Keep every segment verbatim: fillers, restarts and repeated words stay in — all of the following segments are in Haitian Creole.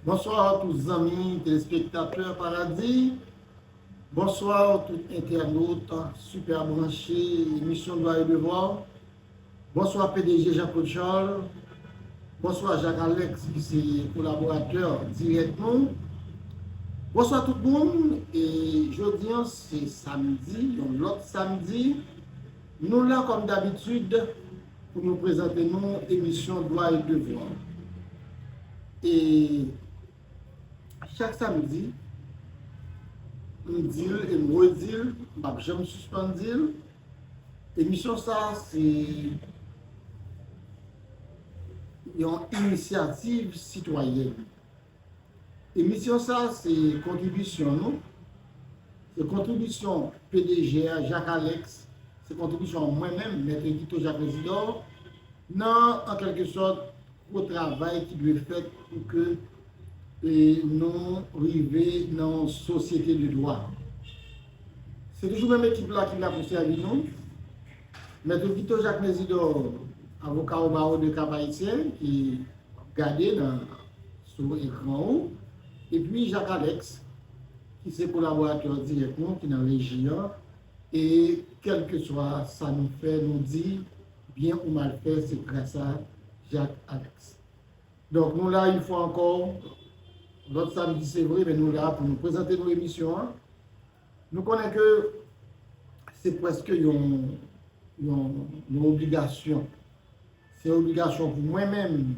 Bonswa tout zanmi telespektatè Paradi. Bonswa tout entènot sipè branche emisyon Dwa e Devwa. Bonswa P D G Jean Claude Charles. Bonswa Jacques Alex ki se kolaboratè dirèk nou. Bonswa tout moun. E jodi a se samdi, yon lòt samdi. Nou la kòm dabitid pou nou prezante nou emisyon Dwa e Devwa. E chak samdi, m di l e m redi l, m p ap janm sispann di l, emisyon sa a se yon inisyativ sitwayèn. Emisyon sa a se kontribisyon nou, se kontribisyon P D G a, Jacques Alex, se kontribisyon mwen menm, Mèt Guito Jacques Mésidor, nan, an kèlke sòt, gwo travay ki dwe fèt pou ke e, nou rive nan yon sosyete de dwa. Se toujou menm ekip la ki la pou sèvi nou. Mèt Guito Jacques Mésidor, avoka o bawo de Cap Haïtien, ki w ap gade nan, sou ekran ou. Epi Jacques Alex, ki se kolaboratè dirèk nou, ki nan reji an. E kèlkeswa sa nou fè, nou di, byen ou mal fè, se gras a Jacques Alex. Donk, nou la yon fwa ankò, lòt samdi se vre, men nou la pou nou prezante nou emisyon an. Nou konnen ke se prèske yon, yon, yon obligasyon. Se yon obligasyon pou mwen menm,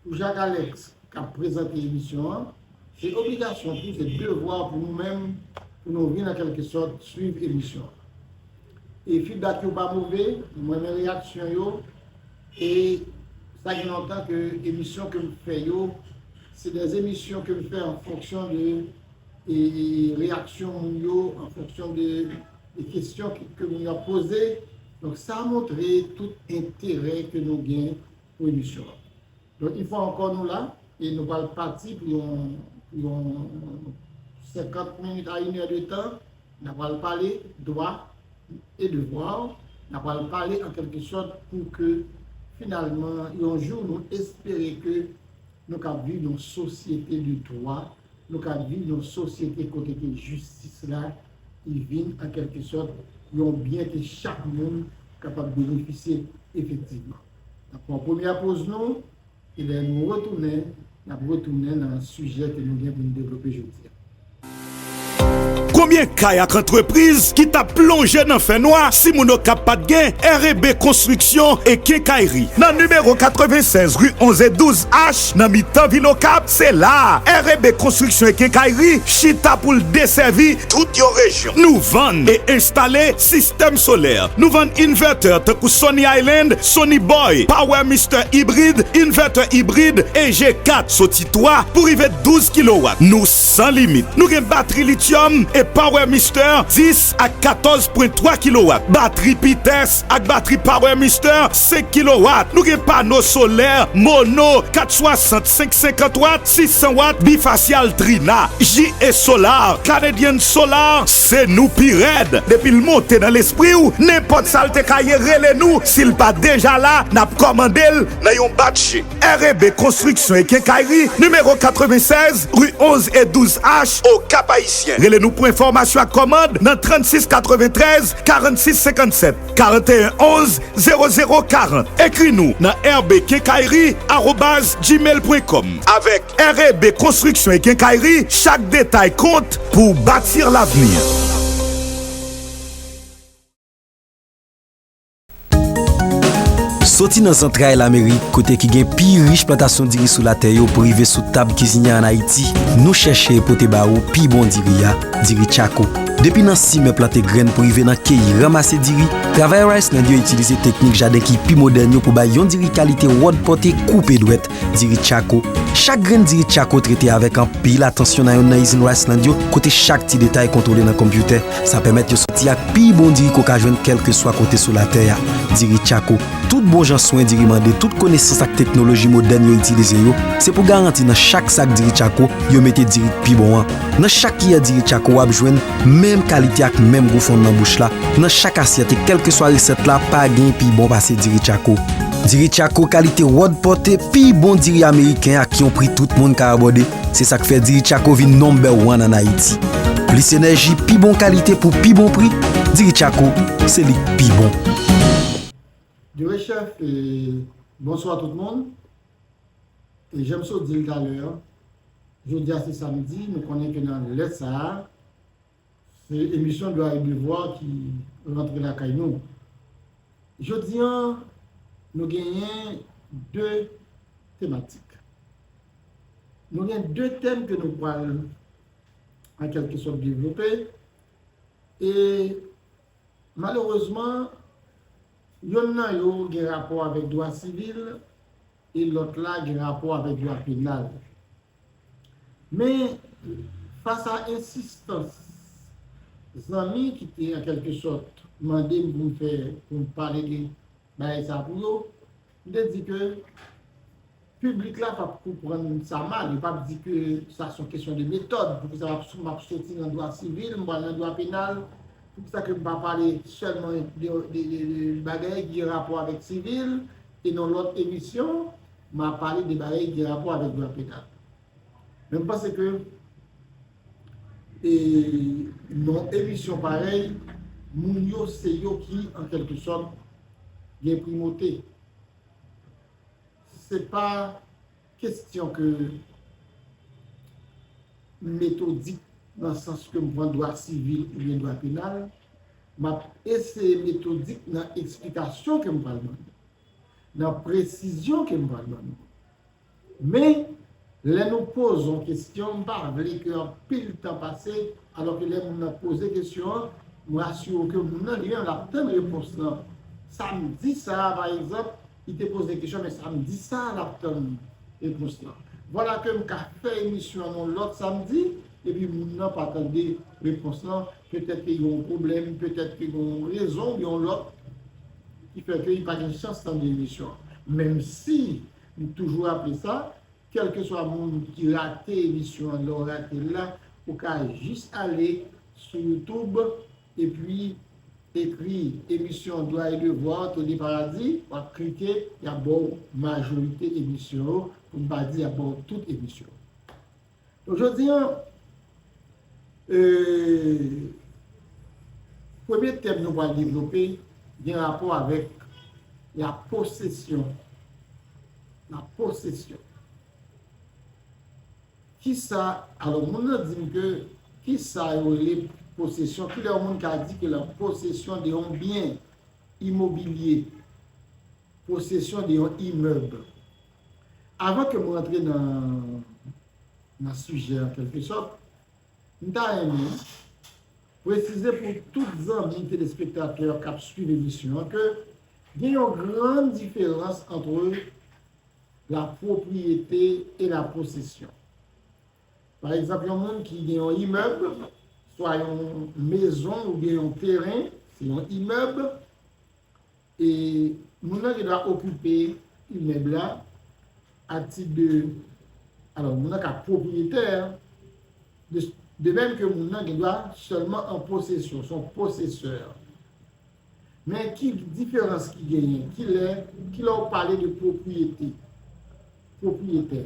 pou Jacques Alex k ap prezante emisyon an. Se obligasyon pou, se devwa pou nou menm, pou nou vin an kèlke sòt swiv emisyon an. E feedback yo pa move, mwen renmen reyaksyon yo. E sa gen lontan ke emisyon ke m fè yo, se de emisyon ke m fè an fonksyon de e, e, e reyaksyon moun yo, an fonksyon de, de kesyon ke, ke moun yo ap poze. Donk, sa montre tout enterè ke nou gen pou emisyon an. Donk, yon fwa ankò, nou la, e nou pral pati pou yon, pou yon senkant minit a inè de tan. N a pral pale dwa e devwa. N a pral pale, an kèlke sòt, pou ke, finalman, yon jou, nou espere ke nou ka viv nan yon sosyete de dwa, nou ka viv nan yon sosyete kote ke jistis la, li vin, an kèlke sòt, yon byen ke chak moun kapab benefisye efektivman. N ap pran premyè poz nou, e lè nou retounen, n ap retounen nan sijè ke nou gen pou nou devlope jodi a. Konbyen kay ak antrepriz ki t ap plonje nan fènwa si moun Okap pa t gen R E B Konstriksyon e Kenkayri? Nan nimewo katrevennsèz ri onz e douz H, nan mitan vil Okap, se la a R E B Konstriksyon e Kenkayri chita pou l desèvi tout yon rejyon. Nou vann e enstale sistèm solè. Nou vann invètè tankou Sunny Island, Sunny Boy, Power Mister ibrid, invètè ibrid E G kat soti twa pou rive douz kilowat. Nou san limit. Nou gen batri lityòm e Power Mister dis ak katòz pwen twa kilowat, batri Pitès ak batri Power Mister senk kilowat. Nou gen pano solè mono kat swasant, senk senkant wat, sis san wat, bifasyal Trina. J E Solar, Canadian Solar, se nou pi rèd. Depi l monte nan lespri w, nenpòt sa l te ka ye, rele nou. Si l pa deja la, n ap kòmande l nan yon bat je. R E B Konstriksyon e Kenkayri, nimewo katrevennsèz, ri onz e douz H, Okap Ayisyen. Rele nou pou enfòmasyon ak kòmand nan trannsis katreventrèz, karannsis senkannsèt, karanteyen onz, zewo zewo karant. Ekri nou nan R B Kenkayri arobaz gmail pwen kòm. Avèk R E B Konstriksyon e Kenkayri, chak detay kont pou w bâtir l'avenir. Soti nan zantray Lamerik, kote ki gen pi rich plantasyon diri sou latè yo, pou rive sou tab kizinye ann Ayiti, nou chèche pote ba ou pi bon diri a, diri Tchako. Depi nan simen, plante grenn pou rive nan keyi, ranmase diri, travayè Riceland yo itilize teknik jaden ki pi modèn yo pou bay yon diri kalite wòdpòte koupe dwèt, diri Tchako. Chak grenn diri Tchako trete avèk anpil atansyon nan yonn nan izin Riceland yo, kote chak ti detay kontwole nan konpitè. Sa pèmèt yo soti ak pi bon diri ke w ka jwenn kèlkeswa kote sou latè a. Diri Tchako. Tout bon jan swen diri mande, tout konesans ak teknoloji modèn yo itilize yo, se pou garanti nan chak sak diri Tchako, yo mete diri k pi bon an. Nan chak kiyè diri Tchako, w ap jwenn menm kalite ak menm gou fonn nan bouch la. Nan chak asyèt e kèlkeswa resèt la, pa gen pi bon pase diri Tchako. Diri Chaco kalite wòd pòte pi bon diri ameriken ak yon pri tout moun ka abòde. Se sa k fè Diri Chaco vin number one ann Ayiti. Plis enèji, pi bon kalite pou pi bon pri, Diri Chaco, se li k pi bon. Diri Chèf, e, bonswa tout moun. E jan m sot di l talè, jodi a se samdi, nou konnen ke nan lè sa a, se emisyon Dwa e Devwa ki rantre lakay nou. Jodi a, nou genyen de tematik. Nou gen de tèm ke nou pral, an kèlke sòt, devlope. E malerezman, yonn nan yo gen rapò avèk dwa sivil e lòt la gen rapò avèk dwa penal. Men, fas a ensistans zanmi ki te, an kèlke sòt, mande m pou m fè, pou m pale de bagay sa pou yo, m te di ke piblik la p ap konprann sa mal. Yo p ap di ke sa se yon kesyon de metòd. Poukisa m ap, m ap soti nan dwa sivil, m pral nan dwa penal? Poukisa ke m pa pale sèlman de, de, de, de bagay ki gen rapò avèk sivil, e nan lòt emisyon, m a pale de bagay ki gen rapò avèk dwa penal? Men m panse ke, e, nan emisyon parèy, moun yo se yo ki, an kèlke sòt, gen primote. Se pa kesyon ke metodik nan sans ke m pran dwa sivil oubyen dwa penal, m ap eseye metodik nan eksplikasyon ke m pral ban nou, nan presizyon ke m pral ban nou. Men, lè nou poze yon kesyon, m pa vle ke anpil tan pase, alò ke lè moun nan poze kesyon an, m rasire w ke moun nan, li menm, l ap tann repons lan. Samdi sa a, pa egzanp, li te poze kesyon, men samdi sa a, l ap tann repons lan. Vwala ke m ka fè emisyon an yon lòt samdi, epi moun nan pa tande repons lan, petèt ke gen yon pwoblèm, petèt ke gen yon rezon, oubyen yon lòt, ki fè ke li pa gen chans tande emisyon an. Menm si, m toujou raple sa, kèlkeswa moun ki rate emisyon an, lè w rate l la, ou ka jis ale sou YouTube epi ekri emisyon Dwa e Devwa, Tony Paradis, w ap klike, y ap ba w majorite emisyon yo, pou m pa di y ap ba w tout emisyon yo. Donk, jodi a, e, premye tèm nou pral devlope gen rapò avèk la posesyon. La posesyon. Kisa, alò, moun nan di m ke kisa yo rele posesyon? Kilè yon moun ka di ke l an posesyon de yon byen imobilye, posesyon de yon imèb? Avan ke m rantre nan, nan sijè an, kèlkesòt, m ta renmen presize pou tout zanmi telespektatè k ap swiv emisyon an ke gen yon gran diferans ant la pwopriyete e la posesyon. Pa egzanp, yon moun ki gen yon imèb, swa yon mezon oubyen yon teren, se yon imèb, e moun nan gen dwa okipe imèb la a tit de, alò, moun nan ka pwopriyetè, de, de menm ke moun nan gen dwa sèlman an posesyon, se yon posesè. Men ki diferans ki genyen? Kilè, kilè w pale de pwopriyete? Pwopriyetè.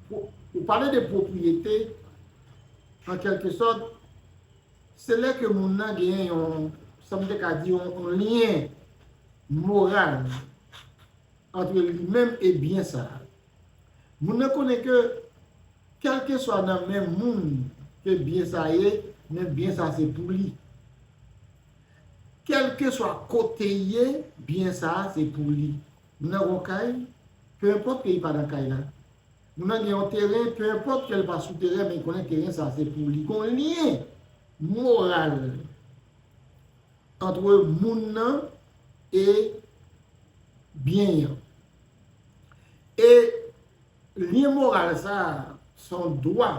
Pwo-, ou pale de pwopriyete, an kèlkesòt, se lè ke moun nan genyen yon, sa m te ka di, yon, yon lyen moral ant li menm e byen sa a. Moun nan konnen ke, kèlkeswa nan men moun ke byen sa ye, men byen sa se pou li. Kèlkeswa kote l ye, byen sa se pou li. Moun nan gen yon kay, pe enpòt ke li pa nan kay la. Moun nan gen yon teren, pe enpòt ke l pa sou teren, men li konnen teren sa se pou li. Gen yon lyen moral ant moun nan e byen an. E lyen moral sa a, se yon dwa.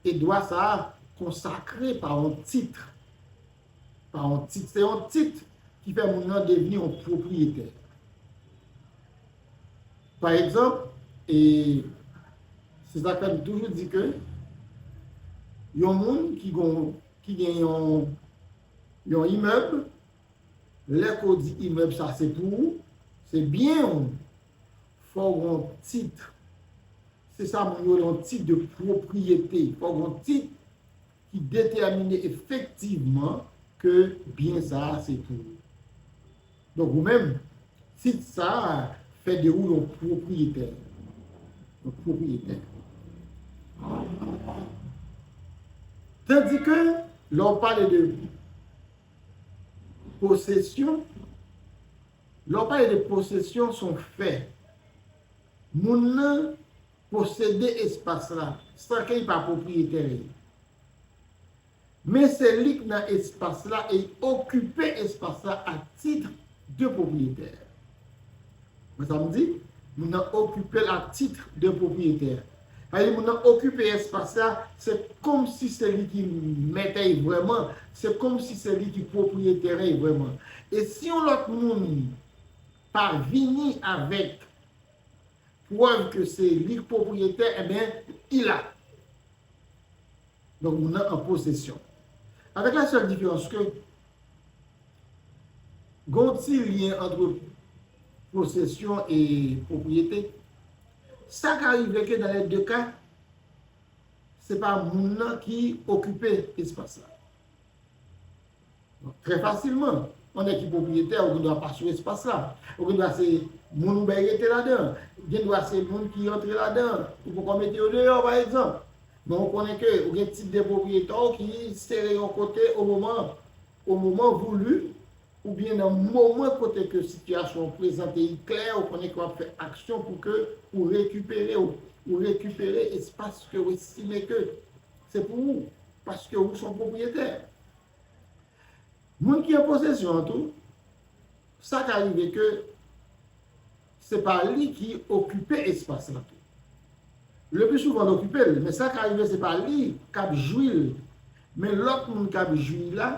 E dwa sa a konsakre pa yon tit. Pa yon tit. Se yon tit ki fè moun nan devni yon pwopriyetè. Pa egzanp, e se sa k fè m toujou di ke yon moun ki gon, ki gen yon, yon imèb, lè ke w di imèb sa se pou ou, Se byen w, fò w gen yon tit. Se sa moun yo rele yon tit de pwopriyete. Fò w gen yon tit ki detèmine efektivman ke byen sa a se pou ou. Donk, ou menm, tit sa a fè de ou yon pwopriyetè. Yon pwopriyetè. Tandis que, lè w pale de posesyon, lè w pale de posesyon, se yon fè. Moun nan posede espas la san ke li pa pwopriyetè li. Men se li k nan espas la e l okipe espas la a tit de pwopriyetè. Wè sa m di? Moun nan okipe l a tit de pwopriyetè. Sa vle di moun nan okipe espas la, se kòmsi se li ki mèt li vrèman, se kòmsi se li ki pwopriyetè li vrèman. E si yon lòt moun pa vini avèk prèv ke se li k pwopriyetè, ebyen, il a. Donk, moun nan an posesyon. Avec la seule différence que gen yon ti lyen ant posesyon e pwopriyete. Sa ka rive ke dans les deux cas, se pa moun nan ki okipe espas la. Donk, trè fasilman, yon nèg ki pwopriyetè, ou gen dwa pa sou espas la. Ou gen dwa se moun ou bay rete ladan. Gen dwa se moun ki antre ladan. Ou poko mete yo deyò, pa egzanp. Men ou konnen ke ou gen tit de pwopriyete w ki sere yon kote o moman, o moman voulu, oubyen nan moman kote ke sitiyasyon an prezante li klè, ou konnen ke w ap fè aksyon pou ke ou rekipere w, ou rekipere espas ke ou estime ke se pou ou, paske ou se yon pwopriyetè. Moun ki an posesyon an tou, sa ka rive ke se pa li ki okipe espas la tou. Le pli souvan, l okipe l, men sa ka rive se pa li k ap jwi l, men lòt moun k ap jwi la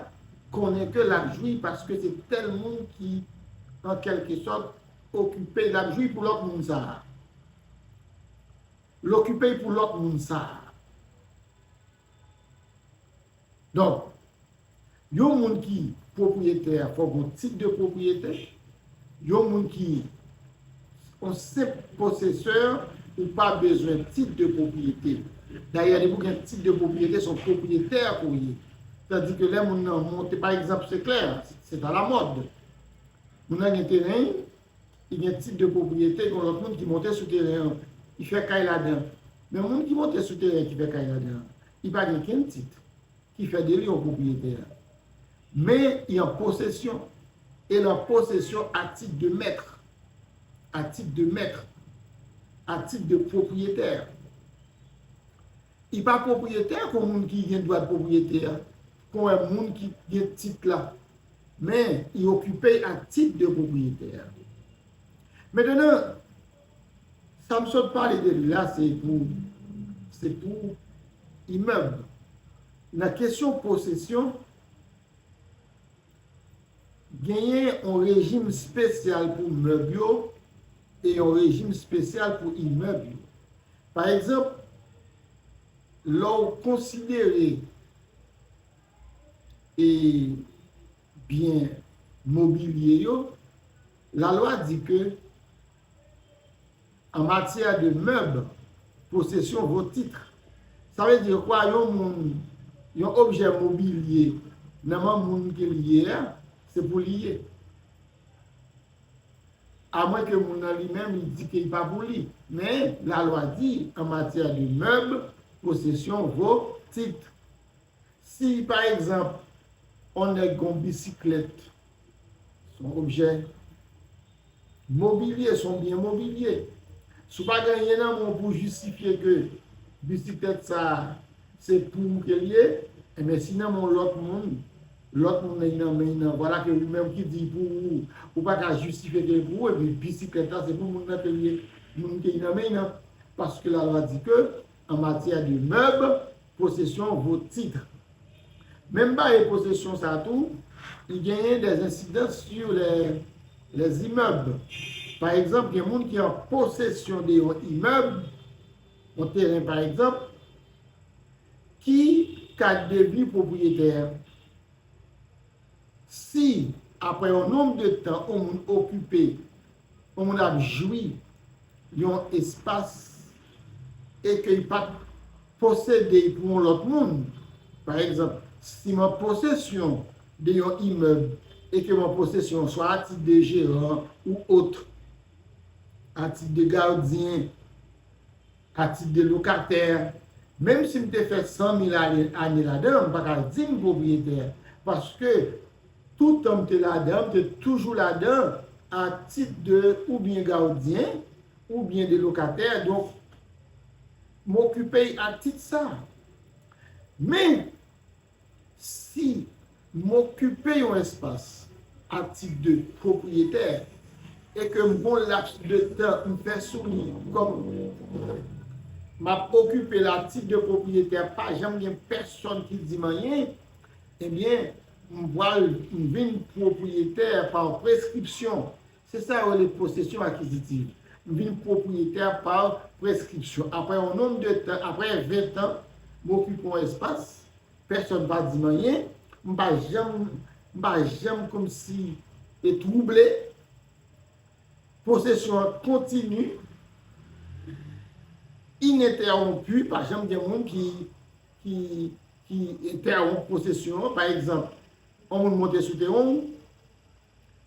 konnen ke l ap jwi paske se tèl moun ki, an kèlke sòt, okipe, l ap jwi pou lòt moun sa a. L okipe pou lòt moun sa a. Donk, yon moun ki pwopriyetè a, fòk yon tit de pwopriyete. Yon moun ki yon senp posesè, ou pa bezwen tit de pwopriyete. Dayè, depi w gen tit de pwopriyete, se yon pwopriyetè ke w ye. Tandis que lè moun nan monte, pa egzanp, se klè, se à la mode. Moun nan gen teren, li gen tit de pwopriyete, gen lòt moun ki monte sou teren an, li fè kay ladan. Men moun ki monte sou teren ki fè kay ladan an, li pa gen kenn tit ki fè de li yon pwopriyetè. Men li an posesyon, e l an posesyon à titre de maître, à titre de maître, à titre de propriétaire. Li pa pwopriyetè kon moun ki gen dwa de pwopriyete a, kon moun ki gen tit la, men li okipe à titre de propriétaire. Mentenan, sa m sot pale de li la, se pou, se pou imèb. Nan kesyon posesyon, genyen yon rejim espesyal pou mèb yo e yon rejim espesyal pou imèb yo. Pa egzanp, lè w konsidere e byen mobilye yo, lalwa di ke, en matière de meubles, possession vaut titre. Sa vle di kwa yon moun, yon objè mobilye nan men moun ke li ye a, se pou li ye. Amwen ke moun nan li menm, li di ke li pa pou li. Men, lalwa di, en matière de meubles, possession vaut titre. Si, pa egzanp, yon nèg gen yon bisiklèt, se yon objè mobilye, se yon byen mobilye. Si w pa gen anyen nan men w pou w jistifye ke bisiklèt sa a, se pou ou ke l ye, enben, si nan men yon lòt moun, lòt moun nan, li nan men, li nan, vwala ke ou menm ki di pou ou, ou pa ka jistifye ke l pou ou, epi bisiklèt la, se pou moun nan ke l ye, moun ke li nan men, li nan. Paske lalwa di ke, en matière de meubles, possession vaut titre. Menm bagay posesyon sa tou, li genyen des incidences sur les, les immeubles. Pa egzanp, gen moun ki an posesyon de yon imèb, yon teren pa egzanp, ki ka devni pwopriyetè. Si, apre yon nonb de tan, yon moun okipe Yon moun ap jwi yon espas e ke l pa t posede l pou yon lòt moun. Pa egzanp, si m an posesyon de yon imèb e ke m an posesyon swa a tit de jeran ou ot, a tit de gadyen, a tit de lokatè, menm si m te fè san mil ane, ane ladan, m pa ka di m pwopriyetè, paske toutan m te ladan, m te toujou ladan a tit de oubyen gadyen, oubyen de lokatè, donk, m okipe a tit sa. Men, si m okipe yon espas a tit de pwopriyetè e ke m gon laps de tan m fè sou li kòm m ap okipe l a tit de pwopriyetè, pa janm gen pèsòn ki di m anyen, ebyen, m pral m vin pwopriyetè pa preskripsyon. Se sa yo rele posesyon akizitiv. M vin pwopriyetè pa preskripsyon. Apre yon nonb de tan, apre ven tan, m okipe yon espas, pèsòn pa di m anyen, m pa janm, m pa janm kòmsi e twouble, posesyon an kontini, inentèwonpi, pa janm gen moun ki, ki, ki entèwonp posesyon an. Pa egzanp, yon moun monte sou teren w,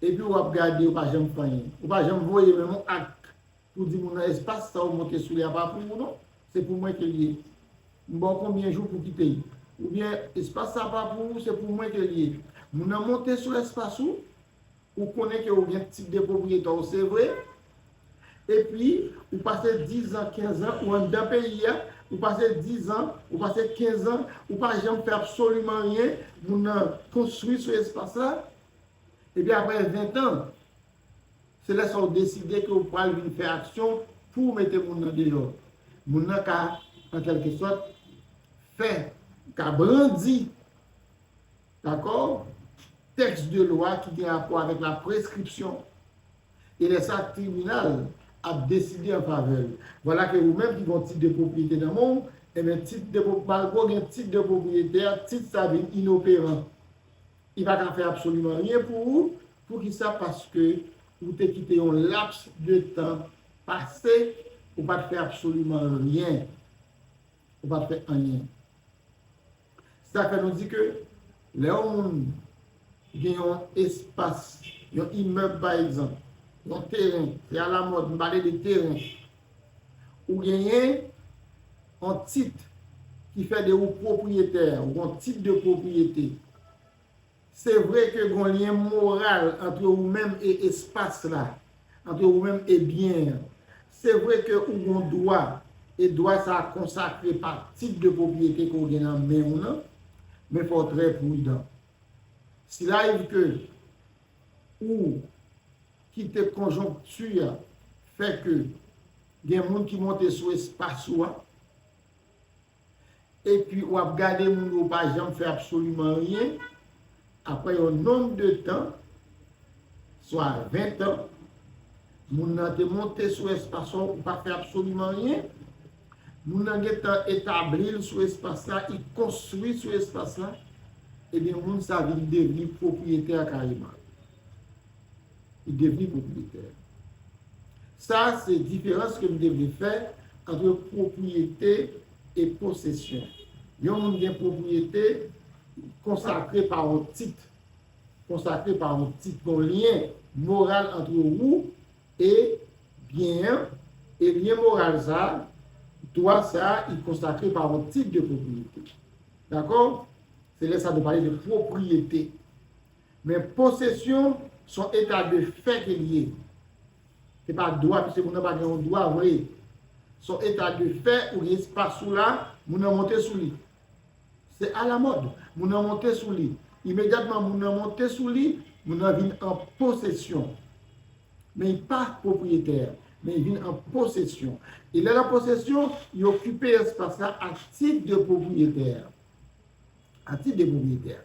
epi w ap gade, ou pa janm fè anyen. Ou pa janm voye menm yon ak pou di moun nan espas sa ou monte sou li a pa pou ou non, se pou mwen ke l ye. M ba w konbyen jou pou kite l. Oubyen espas sa pa pou ou, se pou mwen ke l ye. Moun nan monte sou espas ou, ou konnen ke ou gen tit de pwopriyetè w, se vre. Epi, ou pase diz an, kenz an, ou anndan peyi a, ou pase diz an, ou pase kenz an, ou pa janm fè absoliman anyen, moun nan konstwi sou espas la. Epi apre ven tan, se lè sa w deside ke w pral vin fè aksyon pou w mete moun nan deyò. Moun nan ka, an kèlke sòt, fè, ka brandi, dakò, tèks de lwa ki gen rapò avèk la preskripsyon. E lè sa, tribinal ap deside an favè l. Vwala ke ou menm ki gen yon tit de pwopriyete nan men w, ebyen, tit de pwo-, malgre w gen tit de pwopriyete a, tit sa vin inoperan. Li pa ka fè absoliman anyen pou ou. Poukisa? Paske ou te kite yon laps de tan pase, ou pa t fè absoliman anyen. Ou pa t fè anyen. Sa fè nou di ke lè yon moun gen yon espas, yon imèb pa egzanp, yon teren, se alamòd, m pale de teren, ou genyen yon tit ki fè de ou pwopriyetè, ou yon tit de pwopriyete. Se vre ke gon lyen moral ant ou menm e espas la, ant ou menm e byen an. Se vre ke ou gon dwa, e dwa sa a konsakre pa tit de pwopriyete ke w gen nan men w nan, men fò w trè pridan. Si l arive ke ou kite konjonkti a fè ke gen moun ki monte sou espas ou a, epi w ap gade moun yo pa janm fè absoliman anyen, apre yon nonb de tan, swa ven tan, moun nan te monte sou espas ou, ou pa fè absoliman anyen, moun nan gentan etabli l sou espas la, li konstwi sou espas la, ebyen, moun sa vin devni pwopriyetè kareman. Li devni pwopriyetè. Sa, se diferans ke m te vle fè ant pwopriyete e posesyon. Yon moun gen pwopriyete konsakre pa yon tit. Konsakre pa yon tit, yon lyen moral ant ou e byen an, e lyen moral sa, dwa sa, li konsakre pa yon tit de pwopriyete. Dakò? Se lè sa nou pale de pwopriyete. Men posesyon, se yon eta de fè ke l ye. Se pa dwa, piske moun nan pa gen yon dwa vre. Se yon eta de fè, ou gen espas ou la, moun nan monte sou li. Se alamòd, moun nan monte sou li. Imedyatman moun nan monte sou li, moun nan vin an posesyon. Men li pa pwopriyetè, men li vin an posesyon. E lè l an posesyon, li okipe espas la a tit de pwopriyetè. A tit de pwopriyetè.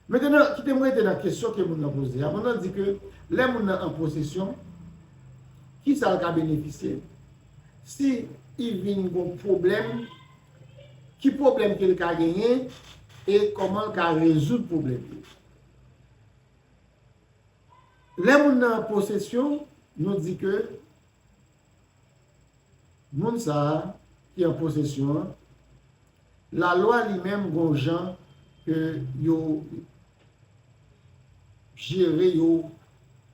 Mentnan, kite m rete nan kesyon ke moun nan poze a. Moun nan di ke lè moun nan an posesyon, ki sa l ka benefisye? Si li vin gon pwoblèm, ki pwoblèm ke l ka genyen e kòman l ka rezoud pwoblèm yo? Lè moun nan an posesyon, nou di ke moun sa a ki an posesyon an, lalwa li menm gon jan ke yo jere, yo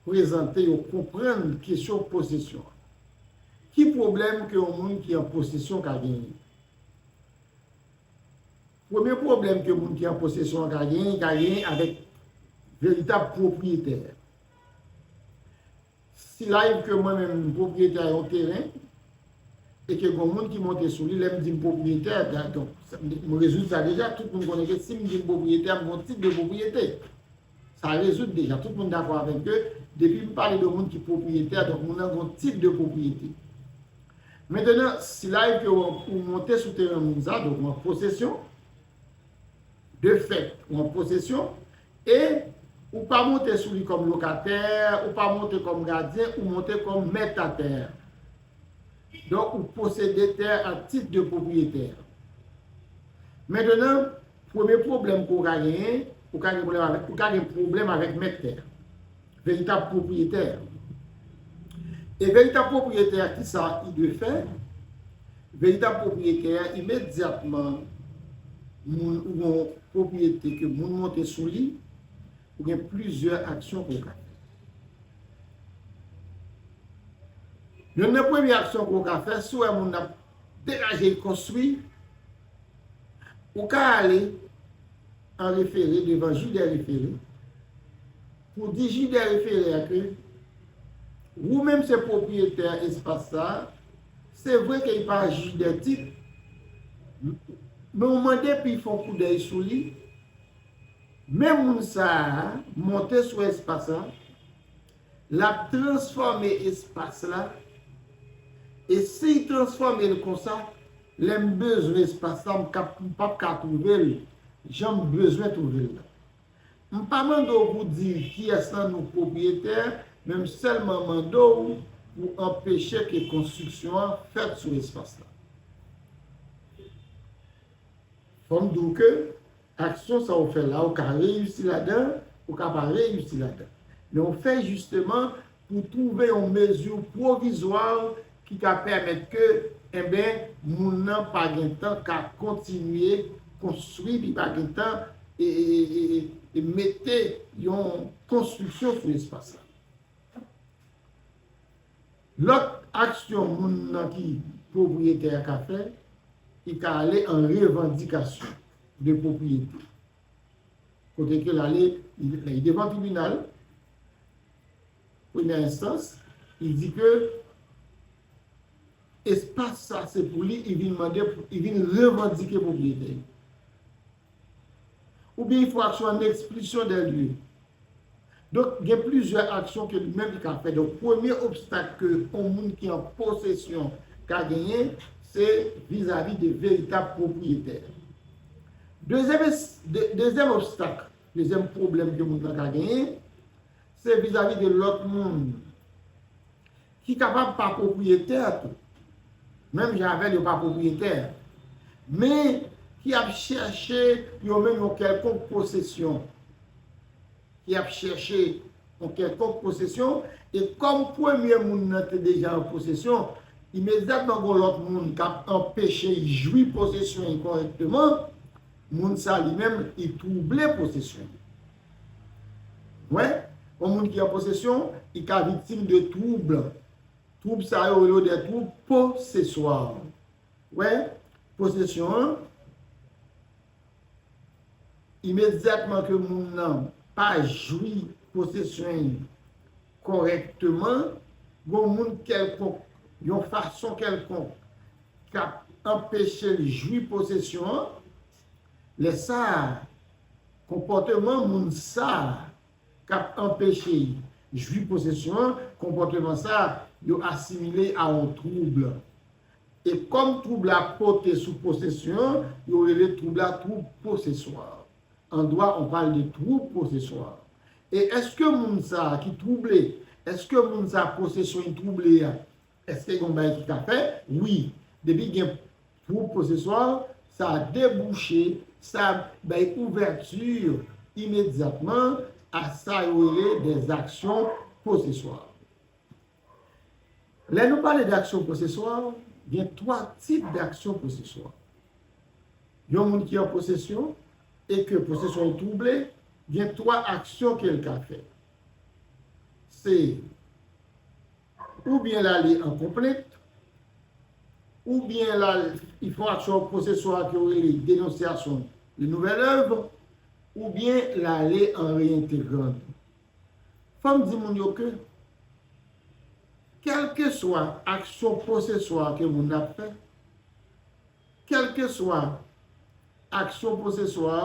prezante, yo konprann kesyon posesyon an. Ki pwoblèm ke yon moun ki an posesyon ka genyen? Premye pwoblèm ke moun ki an posesyon an ka genyen, li ka genyen avèk veritab pwopriyetè. Si live ke mwen menm m pwopriyetè yon teren, e ke gon moun ki monte sou li, lè m di m pwopriyetè, donk, m rezoud sa deja, tout moun konnen ke si m di m pwopriyetè, m gon tit de pwopriyete. Sa rezoud deja, tout moun dakò avè m ke depi m pale de moun ki pwopriyetè, donk moun nan gon tit de pwopriyete. Mentnan, si live ke ou, ou monte sou teren moun sa, donk ou an posesyon, de fèt, ou an posesyon, e ou pa monte sou li kòm lokatè, ou pa monte kòm gadyen, ou monte kòm mèt a tè a. Donk, ou posede tè a tit de pwopriyetè. Mentnan, premye pwoblèm ke w ka genyen, ou ka gen pwoblèm avèk, ou ka gen pwoblèm avèk mèt tè a, veritab pwopriyetè a. E veritab pwopriyetè a, kisa li dwe fè? Veritab pwopriyetè a, imedyatman moun ou gon pwopriyete ke moun monte sou li, ou gen plizyè aksyon ke w ka fè. Youn nan premye aksyon ke w ka fè, si w wè moun nan ap degaje l konstwi, ou ka ale an refere devan jij dè refere pou di jij dè refere a ke ou menm se pwopriyetè espas sa a, se vre ke li pa jij dè tit, men ou mande pou l fè yon koudèy sou li, men moun sa a monte sou espas la, l ap transfòme espas la, e si l transfòme l konsa, lè m bezwen espas la, m ka, m p ap ka twouve l jan m bezwen twouve l la. M pa mande w pou di kiyès nan nou k pwopriyetè, men m sèlman mande w pou anpeche ke konstriksyon an fèt sou espas la. Fò m di w ke aksyon sa w fè la, ou ka reyisi ladan, ou ka pa reyisi ladan. Men w fè jisteman pou twouve yon mezi pwovizwa ki ka pèmèt ke, enben, moun nan pa gen tan ka kontinye konstwi, li pa gen tan e, e, e, e, e mete yon konstriksyon sou espas la. Lòt aksyon moun nan ki pwopriyetè a ka fè, li ka ale an revandikasyon de pwopriyete. Kote ke l ale, li, li devan tribinal, premyè enstans, li di ke espas sa se pou li, li vin mande, li vin revandike pwopriyete. Oubyen li fè aksyon an expulsion des lieux. Donk, gen plizyè aksyon ke li menm li ka fè. Donk, premye obstak ke yon moun ki an posesyon ka genyen, se vizavi de veritab pwopriyetè. Dezyèm es-, de-, dezyèm obstak, dezyèm pwoblèm ke moun nan ka genyen, se vizavi de lòt moun ki kapab pa pwopriyetè tou, menm jan avè l yo pa pwopriyetè, men ki ap chèche yo menm yon kèlkonk posesyon, ki ap chèche yon kèlkonk posesyon, e kòm premye moun nan te deja an posesyon, imedyatman gon lòt moun k ap anpeche l jwi posesyon li kòrèkteman, moun sa li menm, li twouble posesyon li. Wè, yon moun ki an posesyon, li ka viktim de twoub. Twoub sa yo rele yo de twoub poseswa. Wè, posesyon an, imedyatman ke moun nan pa jwi posesyon li kòrèkteman, gon moun kèlkonk, yon fason kèlkonk, k ap anpeche l jwi posesyon an, lè sa a, konpòteman moun sa a k ap anpeche l jwi posesyon an, konpòteman sa a, yo asimile a yon twoub. E kòm twoub la pote sou posesyon an, yo rele twoub la twoub poseswa. An dwa, on parle de trouble possessoire. E èske moun sa a ki twouble, èske moun sa a posesyon li twouble a, èske gen yon bagay ki ka fè? Wi. Depi gen twoub poseswa, sa debouche, sa bay ouvèti imedyatman a sa yo rele des actions possessoires. Lè nou pale de aksyon poseswa, gen twa tip de aksyon poseswa. Yon moun ki an posesyon e ke posesyon twouble, gen twa aksyon ke l ka fè. Se oubyen l ale an konplent, oubyen l al, li fè yon aksyon poseswa ke yo rele dénonciation de nouvelle œuvre, oubyen l ale an réintégrant. Fò m di moun yo ke, kèlkeswa aksyon poseswa ke moun nan ap fè, kèlkeswa aksyon poseswa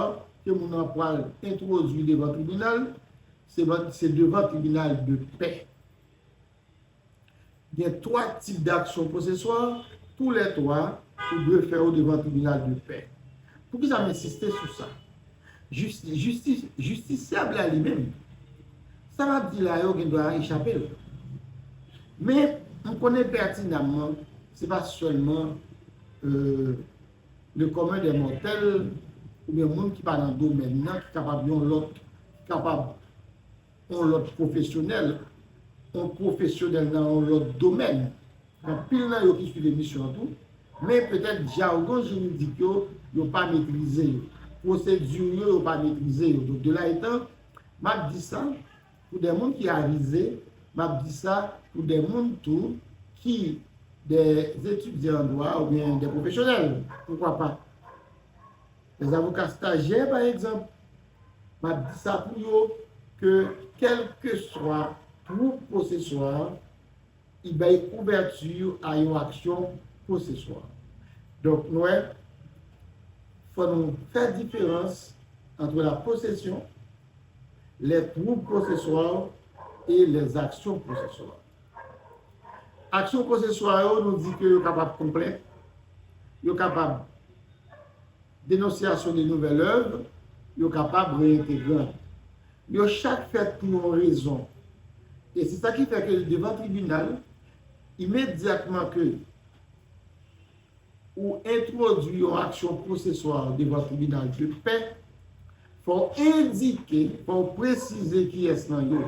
ke moun nan pral entwodui devan tribinal, se, se devan tribinal de pè. Gen twa tip d'aksyon poseswa, toulètwa, ou dwe fè yo devan tribinal de pè. Poukisa m ensiste sou sa? Jis-, jistis-, jistisyab la li menm, sa m ap di la yo gen dwa echape l. Men, m konnen pètinamman, se pa sèlman, euh, le commun des mortels, oubyen moun ki pa nan domèn nan, ki kapab yon lòt, ki kapab yon lòt pwofesyonèl, yon pwofesyonèl nan yon lòt domèn. Anpil nan yo ki swiv emisyon an tou, men petèt jagon jiridik yo, yo pa metrize yo. Pwosedi yo, yo pa metrize yo. Donk, de la etan, m ap di sa pou de moun ki avize, m ap di sa pou de moun tou ki de etidyan an dwa oubyen de pwofesyonèl, poukwa pa. Les avocats stagiaires, pa egzanp, m ap di sa pou yo ke kèlkeswa twoub poseswa, li bay kouvèti a yon aksyon poseswa. Donk, nou wè, fò nou fè diferans entre la possession, les troubles possessoires et les actions possessoires. Aksyon poseswa yo, nou di ke yo kapab konplent, yo kapab dénonciation de nouvelle œuvre, yo kapab réintégrant. Yo chak fèt pou yon rezon. E se sa ki fè ke devan tribinal, imedyatman ke ou entwodui yon aksyon poseswa devan tribinal de pè, fò w endike, fò w presize kiyès nan yo.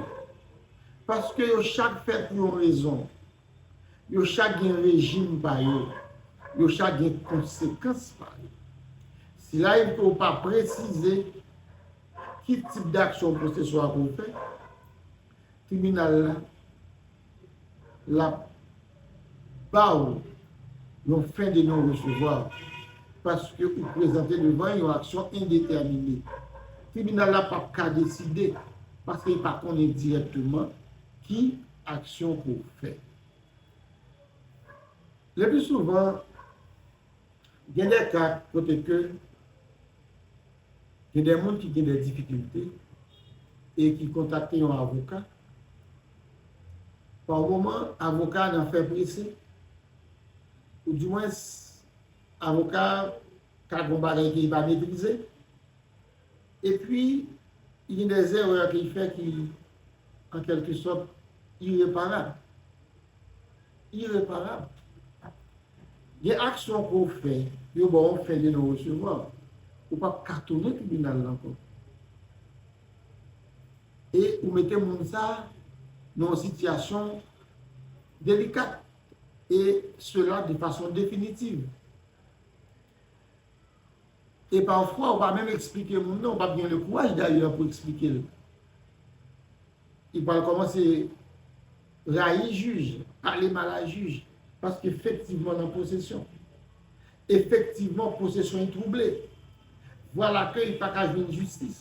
Paske yo chak fèt pou yon rezon. Yo chak gen rejim pa yo. Yo chak gen konsekans pa yo. Si l arive ke w pa presize ki tip daksyon poseswa ke w fè, tribinal la, l ap ba w yon fen de non resevwa paske ou prezante devan yon aksyon endetèmine. Tribinal la p ap ka deside paske li pa konnen dirèkteman ki aksyon ke w fè. Le pli souvan, gen de ka kote ke gen de moun ki gen de difikilte e ki kontakte yon avoka. Pa moman, avoka nan fè prese, oudimwens, avoka ka gen bagay ke li pa metrize. Epi, gen de erè ke li fè ki, an kèlkesòt, ireparab. Ireparab. Gen aksyon ke w fè, yo ba w yon fen de non resevwa. Ou p ap ka tounen tribinal la ankò. E ou mete moun sa nan yon sitiyasyon delikat. E sela de fason definitiv. E pafwa, ou pa menm eksplike moun nan, ou p ap gen le kouraj dayè pou eksplike l. Li pral kòmanse rayi jij, pale mal a jij, paske efektivman nan posesyon. Efektivman, posesyon li twouble. Vwala ke li pa ka jwenn jistis.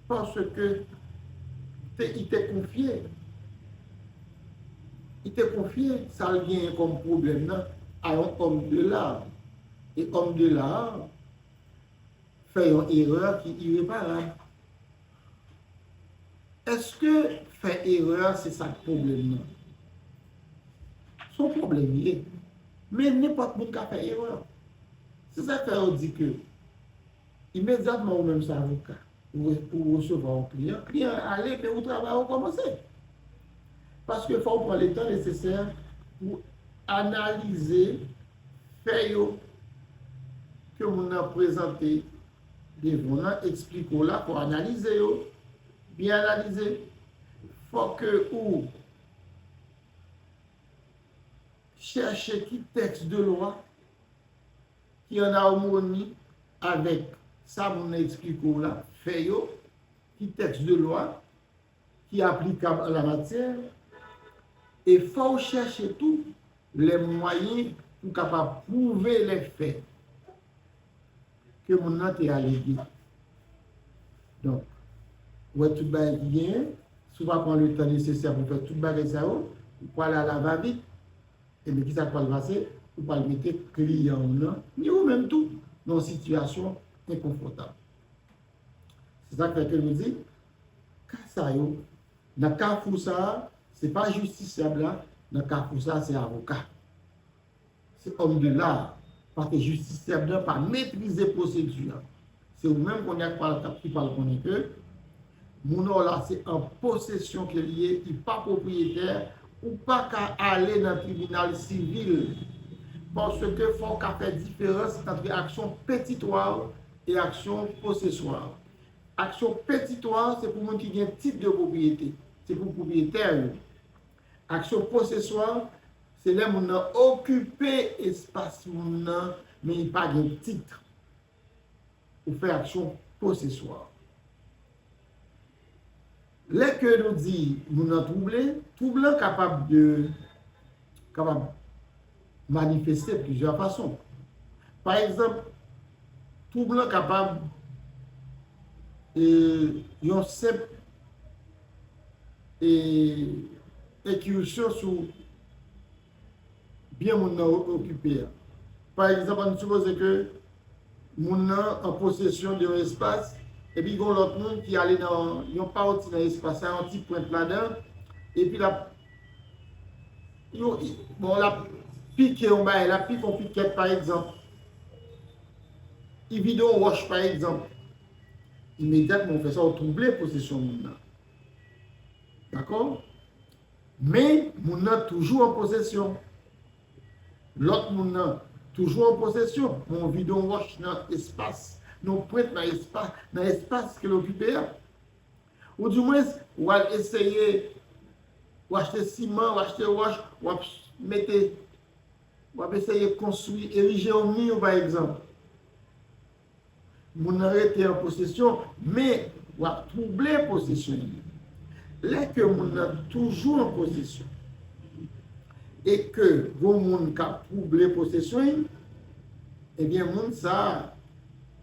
Paske te, li te konfye, li te konfye sa l genyen kòm pwoblèm nan a yon homme de l'art. E homme de l'art fè yon erè ki ireparab. Èske fè erè se sa k pwoblèm nan? Se yon pwoblèm li ye. Men nenpòt moun ka fè erè. Se sa k fè yo di ke imedyatman ou menm se avoka, ou re-, ou resevwa yon kliyan, kliyan an ale, men ou travay ou kòmanse. Paske fò w pran letan nesesè pou analize fè yo ke moun nan prezante devan w lan, eksplike w la, fò w analize yo, byen analize. Fò ke ou, chèche ki tèks de lwa ki an amoni avèk sa moun nan eksplike w la, fè yo, ki tèks de lwa ki aplikab an la matyè, e fò w chèche tou lè mwayen pou kapab pwouve lè fè ke moun nan te alege. Donk, ou wè tout bagay ki genyen, si w pa pran le tan nesesè pou fè tout bagay sa yo, ou prale a la va vit, ebyen, kisa k pral pase? Ou pral mete kliyan w nan, ni ou menm tou, nan yon sitiyasyon enkonfòtab. Se sa k fè ke nou di, ka sa yo, nan kafou sa a, se pa jistisyab la, nan kafou sa a, se avoka. Se òm de la, paske jistisyab nan pa metrize pwosedi a. Se ou menm kounye a ki pral, ki pral konnen ke moun nan w la se an posesyon ke li ye, li pa pwopriyetè, ou pa ka ale nan tribinal sivil. Paske fò w ka fè diferans ant aksyon petitwa e aksyon poseswa. Aksyon petitwa se pou moun ki gen tit de pwopriyete, se pou pwopriyetè yo. Aksyon poseswa se lè moun nan okipe espas moun nan, men li pa gen tit. Ou fè aksyon poseswa. Lè ke nou di moun nan twouble, twoub lan kapab de, kapab manifeste plizyè fason. Pa egzanp, twoub lan kapab, e, yon senp, e, enkizisyon sou byen moun nan o-, okipe a. Pa egzanp, ann sipoze ke moun nan an posesyon de yon espas, epi gon lòt moun ki ale nan yon pati nan espas la, yon ti pwent ladan, epi l ap, yo, i, bon, l ap pike yon bagay, l ap pike yon pikèt, pa egzanp. Li vide yon wòch, pa egzanp. Imedyatman, ou fè sa, ou twouble posesyon moun nan. Dakò? Men, moun nan toujou an posesyon. Lòt moun nan toujou an posesyon. Men w vide yon wòch nan espas, nan yon pwent nan espas, nan espas ke l okipe a. Oudimwens, w al eseye, w achte siman, w achte wòch, w ap mete, w ap eseye konstwi, erije yon mi, pa egzanp. Moun nan rete an posesyon, men w ap twouble posesyon li. Lè ke moun nan toujou an posesyon, e ke gon moun k ap twouble posesyon li, ebyen, moun sa a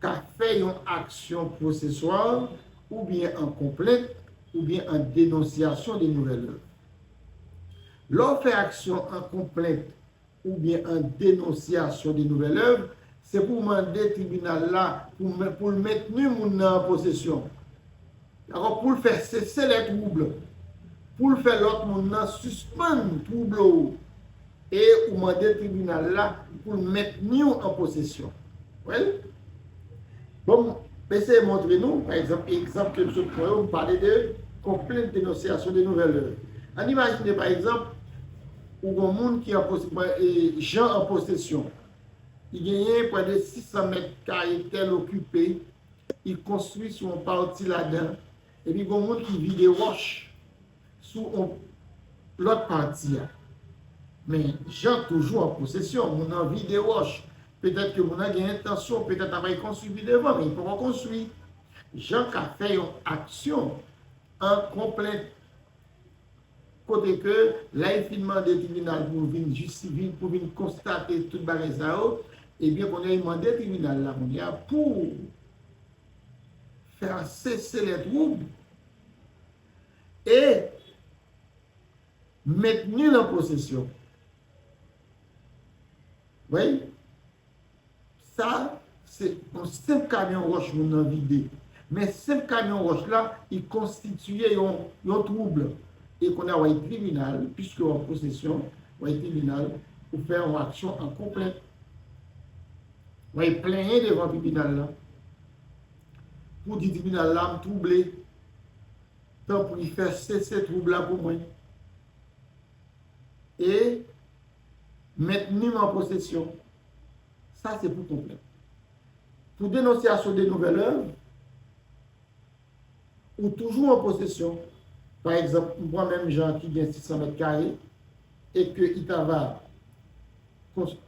ka fè yon aksyon poseswa oubyen an konplent oubyen an denonsyasyon de nouvèl èv. Lè w fè aksyon an konplent oubyen an denonsyasyon de nouvèl èv, se pou w mande tribinal la pou men-, pou l mentni moun nan an posesyon. Dakò? Pou l fè sese lè twouble. Pou l fè lòt moun nan sispann twouble w. E ou mande tribinal la pou l mentni w an posesyon. Wè? Bon, m eseye montre nou, pa egzanp, egzanp ke m sot pran yo, m pale de konplent, denonsyasyon de nouvèl èv. Ann imajine, pa egzanp, ou gon moun ki an pose-, e, Jan an posesyon. Li genyen prè de sis san mèt kare tè l okipe, li konstwi sou yon pati ladan, epi gon moun ki vide wòch sou yon lòt pati a. Men, Jan toujou an posesyon, moun nan vide wòch. Petèt ke moun nan gen entansyon, petèt l ap al konstwi pi devan, men li poko konstwi. Jan ka fè yon aksyon an konplent, kote ke lè l fin mande tribinal pou vin jis sivil, pou vin konstate tout bagay sa yo, ebyen, kounye a, li mande tribinal la, kounye a, pou fè sese lè twoub e mentni l an posesyon. Wi. Sa, se yon senp kamyon wòch moun nan vide. Men senp kamyon wòch la, li konstitiye yon, yon twoub. E kounye a, w al tribinal, piske w an posesyon, w al tribinal, ou fè yon aksyon an konplent. W al plenyen devan tribinal la. Pou di tribinal la, m twouble. Tanpri, fè sese twoub la pou mwen. E mentni m an posesyon. Sa se pou konplent. Pou denonsyasyon de nouvèl èv, ou toujou an posesyon. Pa egzanp, m pran menm Jan ki gen sis san mèt kare e ke Itava kons-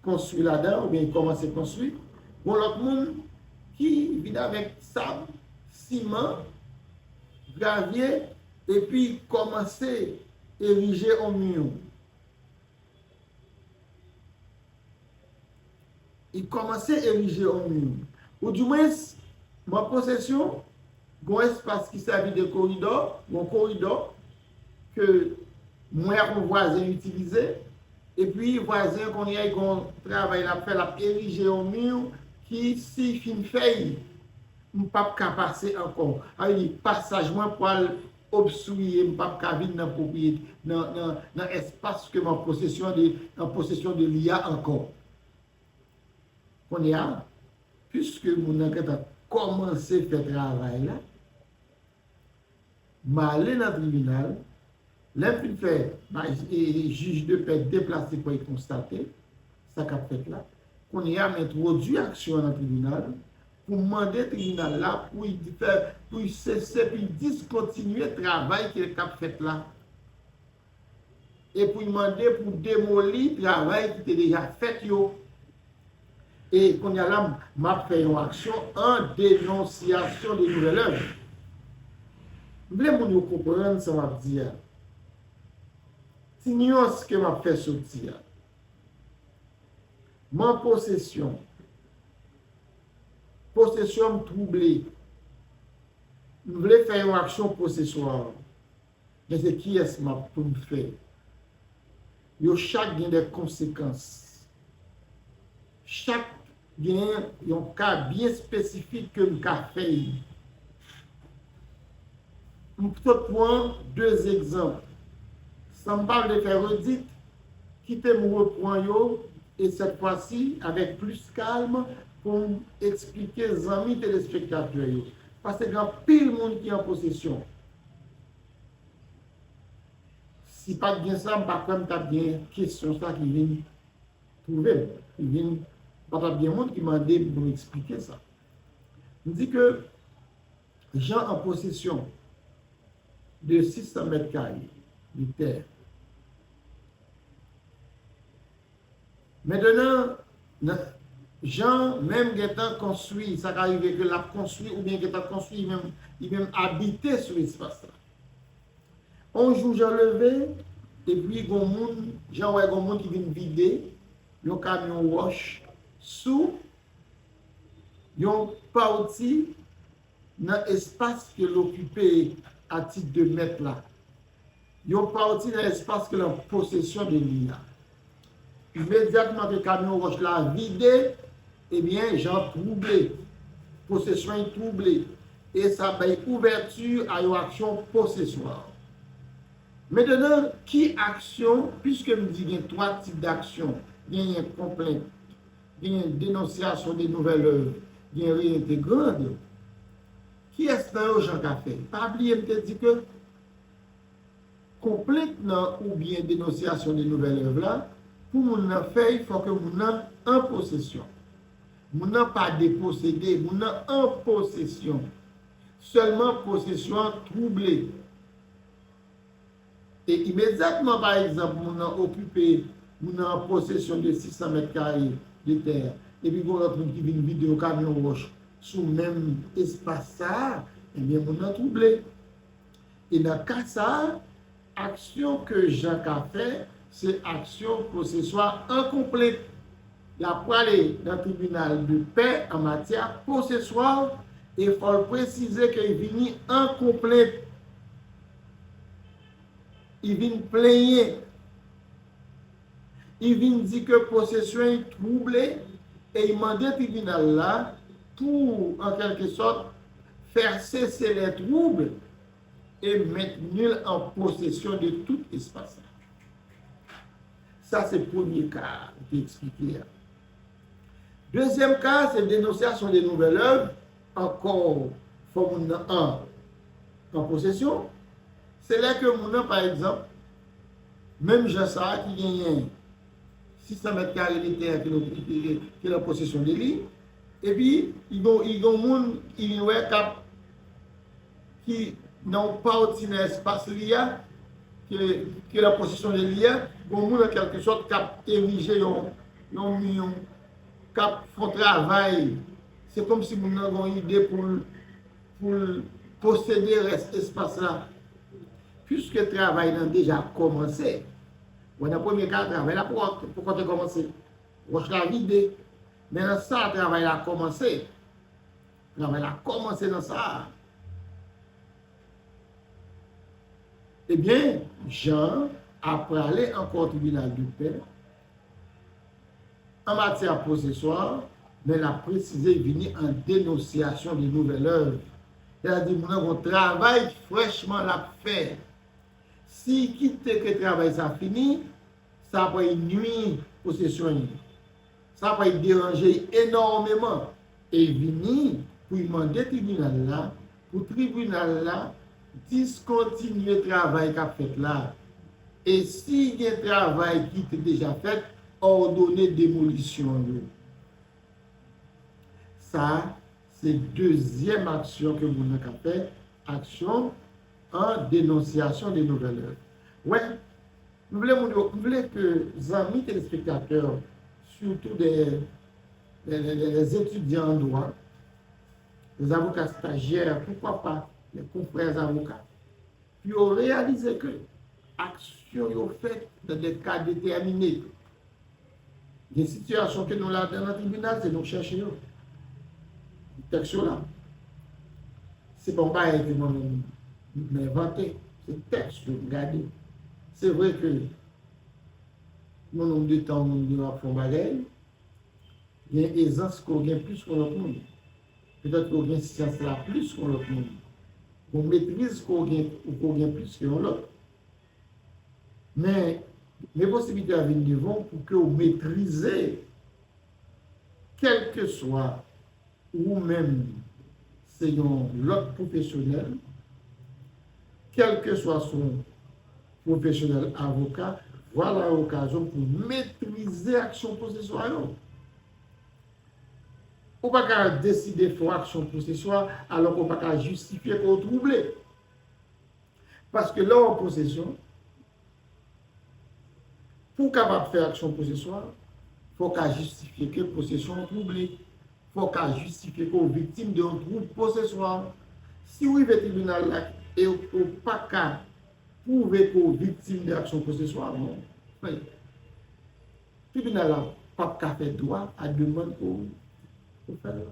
konstwi ladan, oubyen li kòmanse konstwi. Gon lòt moun ki vin avèk sab, siman, gravye, epi kòmanse erije yon mi. Li kòmanse erije yon mi. Ou dimwens, m an posesyon, gon espas ki sèvi de koridò, gon koridò ke mwen ak yon vwazen itilize, epi vwazen kounye a, li gon travay l ap fè, l ap erije yon mi ki si fin fèy, m p ap ka pase ankò. Sa vle di, pasaj mwen pral obstriye, m p ap ka vin nan pwopriyete, nan, nan, nan espas ke m an posesyon de, an posesyon de li a ankò. Kounye a, piske moun nan gentan kòmanse fè travay la, m ale nan tribinal, lè m fin fè, e, e, jij de pè deplase pou l konstate sa k ap fèt la. Kounye a, m entwodui aksyon an nan tribinal pou m mande tribinal la pou l fè, pou l sese, pou l diskontinye travay ki, k ap fèt la. E pou l mande pou demoli travay ki te deja fèt yo. E kounye a la, m ap fè yon aksyon an denonsyasyon de nouvèl èv. M vle moun yo konprann sa m ap di a. Ti nyans ke m ap fè soti a. M an posesyon. Posesyon m twouble. M vle fè yon aksyon poseswa. Men se kiyès m ap pou m fè? Yo chak gen de konsekans. Chak gen yon ka byen espesifik ke m ka fè. M sot pran de egzanp. San m pa vle fè redit, kite m repran yo, e sèt fwa si, avèk plis kalm, pou m eksplike zanmi telespektatè yo. Paske gen anpil moun ki an posesyon. Si pa t gen sa, m pa kwè m t ap gen kesyon sa ki vin twouve m. Ki vin, pa t ap gen moun ki mande m pou m eksplike sa. M di ke Jan an posesyon de sis san mèt kare de tè. Mentenan, nan, Jan menm gentan konstwi, sa ka rive ke l ap konstwi oubyen gentan konstwi, li menm, li menm abite sou espas la. On jou, Jan leve, epi gon moun, Jan wè gon moun ki vin vide yon kamyon wòch sou yon pati nan espas ke l okipe a tit de mèt la. Yon pati nan espas ke l an posesyon de li a. Imedyatman ke kamyon wòch la vide, ebyen, Jan twouble. Posesyon li twouble. E sa bay ouvèti a yon aksyon poseswa. Mentenan, ki aksyon, piske m di gen twa tip daksyon, genyen konplent, genyen denonsyasyon de nouvèl èv, genyen reentegrand, kiyès nan yo Jan ka fè? Pa bliye m te di ke konplent nan oubyen denonsyasyon de nouvèl èv la, pou moun nan fè l, fò ke moun nan an posesyon. Moun nan pa deposede, moun nan an posesyon. Sèlman posesyon an twouble. E imedyatman, pa egzanp, moun nan okipe, moun nan an posesyon de sis san mèt kare de tè, epi gon lòt moun ki vin vide yon kamyon wòch sou menm espas sa a, ebyen, moun nan twouble. E nan ka sa a, aksyon ke Jan ka fè, se aksyon poseswa an konplent. L ap prale nan tribinal de pè an matyè poseswa e fò l presize ke l vini an konplent. Li vin plenyen. Li vin di ke posesyon li twouble e li mande tribinal la pou, an kèlke sòt, faire cesser les troubles et maintenir l an posesyon de tout espas la. Sa se premye ka a, ou te eksplike a. Dezyèm ka a, se denonsyasyon de nouvèl èv, ankò fò moun nan an, an posesyon. Se lè ke moun nan, pa egzanp, menm jan sa a ki genyen sis san mèt kare de tè ke l, ke, ke, ke l an posesyon de li, epi, li gon, li gon moun, li vin wè k ap, ki nan yon pati nan espas li a, ke, ke nan posesyon de li a, gen moun an kèlkesòt k ap erije yon, yon mi, yon, k ap fè yon travay. Se kòmsi moun nan gen yon ide pou l, pou l posede rès espas la. Piske travay lan deja kòmanse, wè, nan premye ka, travay la poko, poko te kòmanse. Wòch la vide. Men nan sa, travay la kòmanse. Travay la kòmanse nan sa. Ebyen, Jan ap prale ankò tribinal de pè an matyè poseswa, men l ap presize vini an denonsyasyon de nouvèl èv. Sètadi, moun nan gen yon travay frèchman l ap fè. Si kite ke travay sa fini, sa pral nwi posesyon li. Sa pral deranje li enòmeman. E vini pou l mande tribinal la, pou tribinal la diskontinye travay k ap fèt la. E si gen travay ki te deja fèt, òdone demolisyon yo. Sa, se dezyèm aksyon ke moun nan ka fè, aksyon an denonsyasyon de nouvèl èv. Wè, m vle moun yo, m vle ke zanmi telespektatè, sitou de, de, de, de, de etidyan an dwa, de avoka stajyè, poukwa pa de konfrè avoka, pou yo reyalize ke aksyon yo fèt nan de ka detèmine. Gen sitiyasyon ke nou ladan nan tribinal, se nou chèche yo. Tèks yo la. Se pa yon bagay ke mwen menm m envante. Se tèks yo m gade. Se vre ke yon nonb de tan yon moun gen ap fè yon bagay, gen ezans ke w gen plis ke yon lòt moun. Petèt ke w gen syans la plis ke yon lòt moun. Gen metriz ke w gen, ou ke w gen plis ke yon lòt. Men, men posiblite a vin devan w pou ke w metrize, kèlkeswa ou menm se yon lòt pwofesyonèl, kèlkeswa se yon pwofesyonèl avoka, vwala okazyon pou metrize aksyon poseswa yo. Ou pa ka deside fè yon aksyon poseswa alò ke w pa ka jistifye ke w twouble. Paske lè w an posesyon, pou w kapab fè aksyon poseswa, fò w ka jistifye ke posesyon an twouble. Fò w ka jistifye ke w viktim de yon twoub poseswa. Si w rive tribinal la e w pa ka pwouve ke w viktim de aksyon poseswa, bon, tribinal la p ap ka fè dwa a demann ke w, ke w fè la.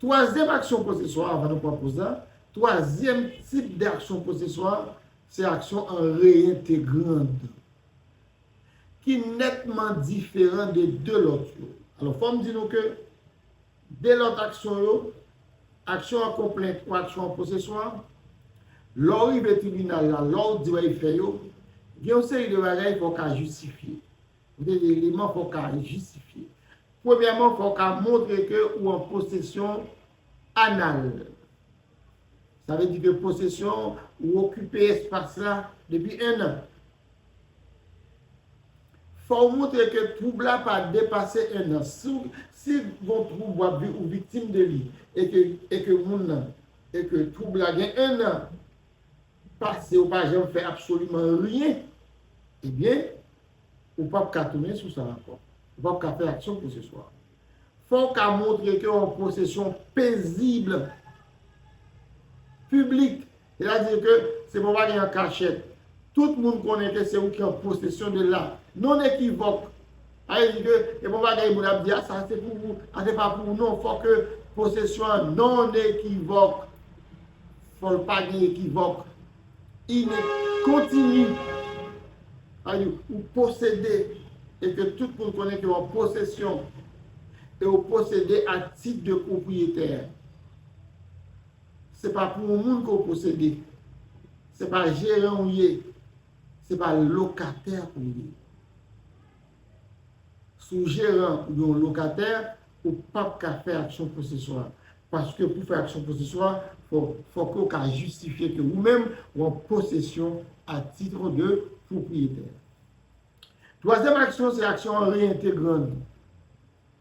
Twazyèm aksyon poseswa, anvan nou pran poz la, twazyèm tip de aksyon poseswa, se aksyon an reentegrand, ki nètman diferan de de lòt yo. Alò, fò m di nou ke de lòt aksyon yo, aksyon an konplent ou aksyon an poseswa, lè w rive tribinal la, lè w di w al fè yo, gen yon seri de bagay fò w ka jistifye. Gen de eleman fò w ka jistifye. Premyèman, fò w ka montre ke ou an posesyon anal. Sa vle di ke posesyon, ou okipe espas la depi en an. Fò w montre ke twoub la pa depase en an. Si, si gon twoub w ap vi-, ou viktim de li, e ke, e ke moun nan, e ke twoub la gen en an pase, ou pa janm fè absoliman ryen, ebyen, ou p ap ka tounen sou sa ankò. Ou p ap ka fè aksyon poseswa. Fò w ka montre ke w an posesyon pezib, piblik. Sètadi ke se pa yon bagay an kachèt. Tout moun konnen ke se ou ki an posesyon de la non ekivòk. Sa vle di ke se pa yon bagay moun ap di, a, sa se pou ou, a, se pa pou ou. Non, fò ke posesyon an non ekivòk. Fò l pa gen ekivòk. Ine-, kontini. Sa vle di, ou posede, e ke tout moun konnen ke w an posesyon, e w posede a tit de pwopriyetè. Se pa pou yon moun ke w posede. Se pa jeran ou ye. Se pa lokatè ou ye. Si w jeran oubyen w lokatè, ou p ap ka fè aksyon poseswa. Paske pou fè aksyon poseswa, fò, fò ke w ka jistifye ke ou menm, ou an posesyon a titre de pwopriyetè. Twazyèm aksyon, se aksyon an reentegrand,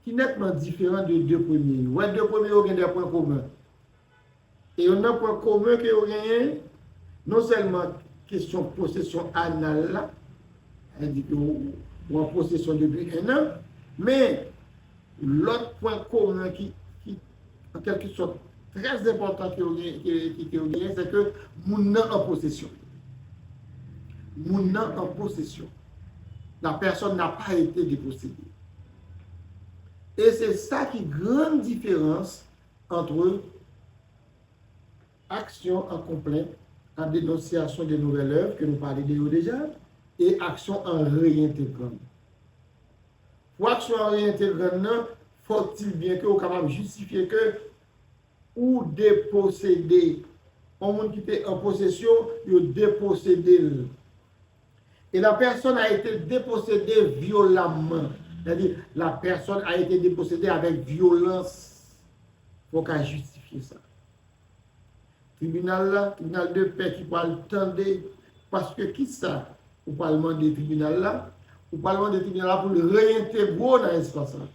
ki nètman diferan de de premye yo. Wè, de premye yo gen de pwen komen. E youn nan pwen komen ke yo genyen, non sèlman kesyon posesyon anal la, sa vle di ke ou, ou an posesyon depi en an, men lòt pwen komen ki, ki an kèlkesòt, trè enpòtan ke yo gen, ke, ke, ke yo genyen, se ke moun nan an posesyon. Moun nan an posesyon. La personne n'a pas été dépossédée. E se sa ki gran diferans ant aksyon an konplent, an denonsyasyon de nouvèl èv, ke nou pale de yo deja, e aksyon an reyentegran. Pou aksyon an reyentegran nan, fòtil byen ke ou kapab jistifye ke ou deposede yon moun ki te an posesyon, yo deposede l. Et la personne a été dépossédée violemment. Sètadi, la personne a été dépossédée avec violence. Fò w ka jistifye sa. Tribinal la, tribinal de pè ki pral tande, paske kisa ou pral mande tribinal la? Ou pral mande tribinal la pou l reyentegre w nan espas la.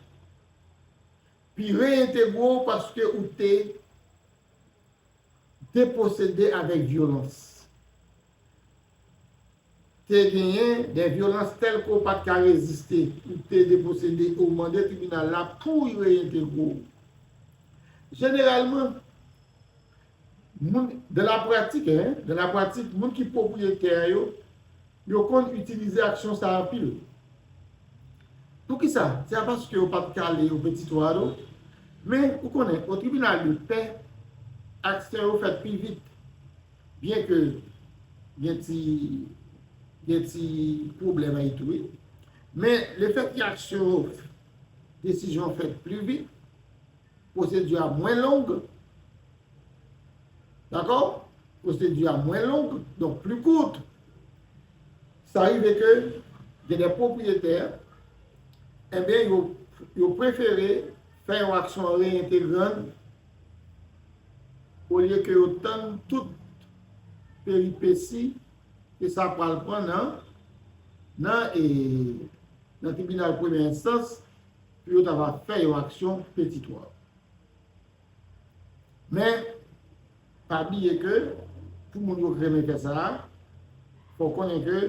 Pi reyentegre w paske ou te deposede avèk vyolans. Te genyen de vyolans tèl ke w pa t ka reziste, ou te deposede, ou mande tribinal la pou l reyentegre w. Jeneralman, moun, dans la pratique, hein, dans la pratique, moun ki pwopriyetè yo, yo konn itilize aksyon sa a anpil. Poukisa? Se pa paske yo pa t ka ale o Petit Wado, men ou konnen, o tribinal de pè, aksyon yo fèt pi vit. Byen ke gen ti, gen ti pwoblèm a itouye. Men lefètke aksyon yo, desizyon fèt pli vit, pwosedi a mwen long, dakò? Pwosedi a mwen long, donk pli kout. Sa rive ke gen de pwopriyetè, enben, yo, yo prefere fè yon aksyon reyentegran olye ke yo tann tout peripesi ke sa pral pran nan, nan, e, nan tribinal premye enstans pou yo ta va fè yon aksyon Petit Wado. Men, pa bliye ke pou moun yo renmen fè sa a, fò w konnen ke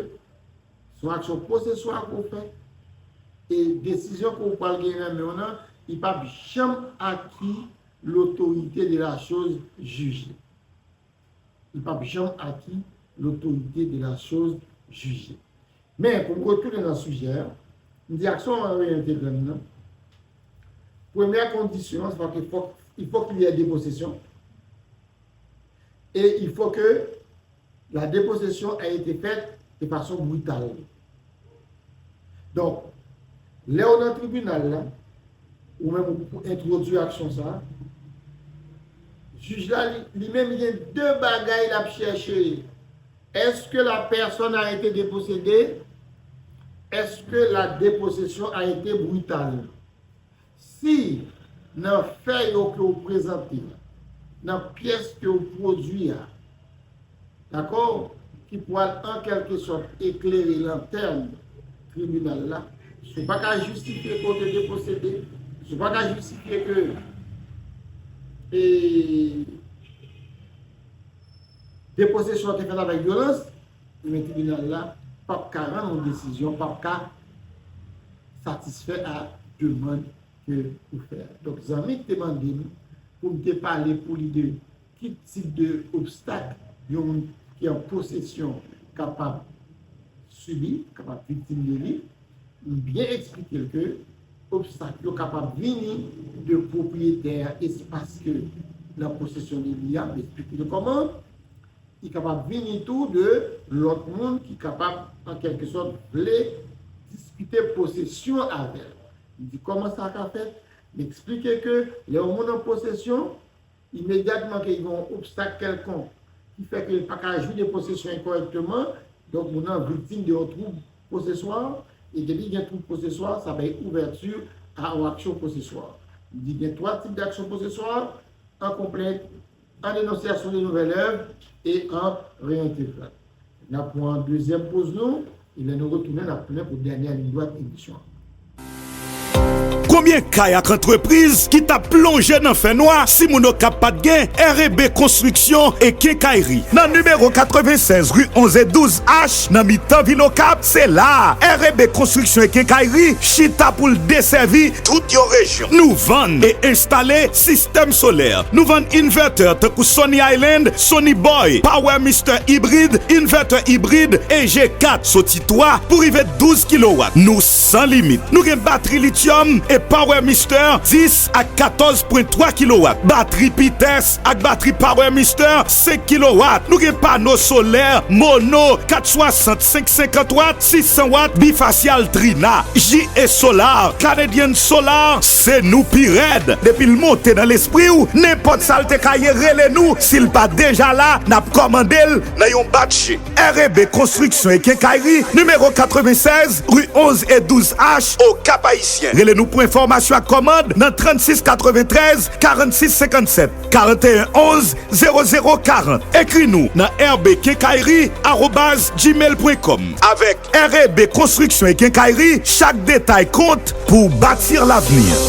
se yon aksyon pwoseswa ke w fè. E desizyon ke w pral gen nan men w nan, li p ap janm aki l'autorité de la chose jugée. Li p ap janm aki l'autorité de la chose jugée. Men, pou m retounen nan sijè a, m di aksyon an reyentegre nan. Premyè kondisyon an, se ke fòk, il faut qu'il y ait dépossession. Et il faut que la dépossession ait été faite de façon brutale. Donk, lè w nan tribinal la, ou menm ou entwodui aksyon sa a, jij la, li, li menm, li gen de bagay l ap chèche. Est-ce que la personne a été dépossédée? Est-ce que la dépossession a été brutale? Si nan fè yo ke w prezante a, nan pyès ke w pwodui a, dakò, ki pral an kèlkesòt eklere lantèn tribinal la, si w pa ka jistifye ke w te deposede, si w pa ka jistifye ke, e, deposesyon an te fèt avèk vyolans, men tribinal la p ap ka rann yon desizyon, p ap ka satisfè a demann ke ou fè a. Donk, zanmi ki te mande m pou m te pale pou li de ki tip de obstak yon moun ki an posesyon kapab sibi, kapab viktim de li, m byen eksplike l ke obstak yo kapab vini de pwopriyetè espas ke l an posesyon de li a, m eksplike l kòman, li kapab vini tou de lòt moun ki kapab, an kèlkesòt, vle diskite posesyon avè l. M di kòman sa ka fèt, m eksplike ke lè yon moun an posesyon, imedyatman ke gen yon obstak kèlkonk ki fè ke l pa ka jwi de posesyon an kòrèkteman, donk moun nan viktim de yon twoub poseswa, e depi gen twoub poseswa, sa bay ouvèti a yon aksyon poseswa. M di gen twa tip d'aksyon poseswa, an konplent, an denonsyasyon de nouvèl èv e an reyentegral. N ap pran dezyèm poz nou, e lè nou retounen, n ap tounen pou dènyè liy dwat emisyon an. Konbyen kay ak antrepriz ki t ap plonje nan fènwa si moun Okap pa t gen R E B Konstriksyon e Kenkayri? Nan nimewo katrevennsèz ri onz e douz H, nan mitan vil Okap, se la a R E B Konstriksyon e Kenkayri chita pou l desèvi tout yon rejyon. Nou vann e enstale sistèm solè. Nou vann invètè tankou Sunny Island, Sunny Boy, Power Mister ibrid, invètè ibrid E G kat, soti twa pou rive douz kilowat. Nou san limit. Nou gen batri lityòm e Power Mister dis ak katòz pwen twa kilowat, batri Pitès ak batri Power Mister senk kilowat. Nou gen pano solè mono kat swasant, senk senkant wat, sis san wat, bifasyal Trina. J E Solar, Canadian Solar, se nou pi rèd. Depi l monte nan lespri w, nenpòt sa l te ka ye, rele nou. Si l pa deja la, n ap kòmande l nan yon batch. R E B Konstriksyon e Kenkayri, nimewo katrevennsèz, ri onz e douz H, Okap Ayisyen. Rele nou pou enfòmasyon ak kòmand nan trannsis katreventrèz, karannsis senkannsèt, karanteyen onz, zewo zewo karant. Ekri nou nan R B Kenkayri arobaz gmail pwen kòm. Avèk R E B Konstriksyon e Kenkayri, chak detay kont pou w bati lavenir.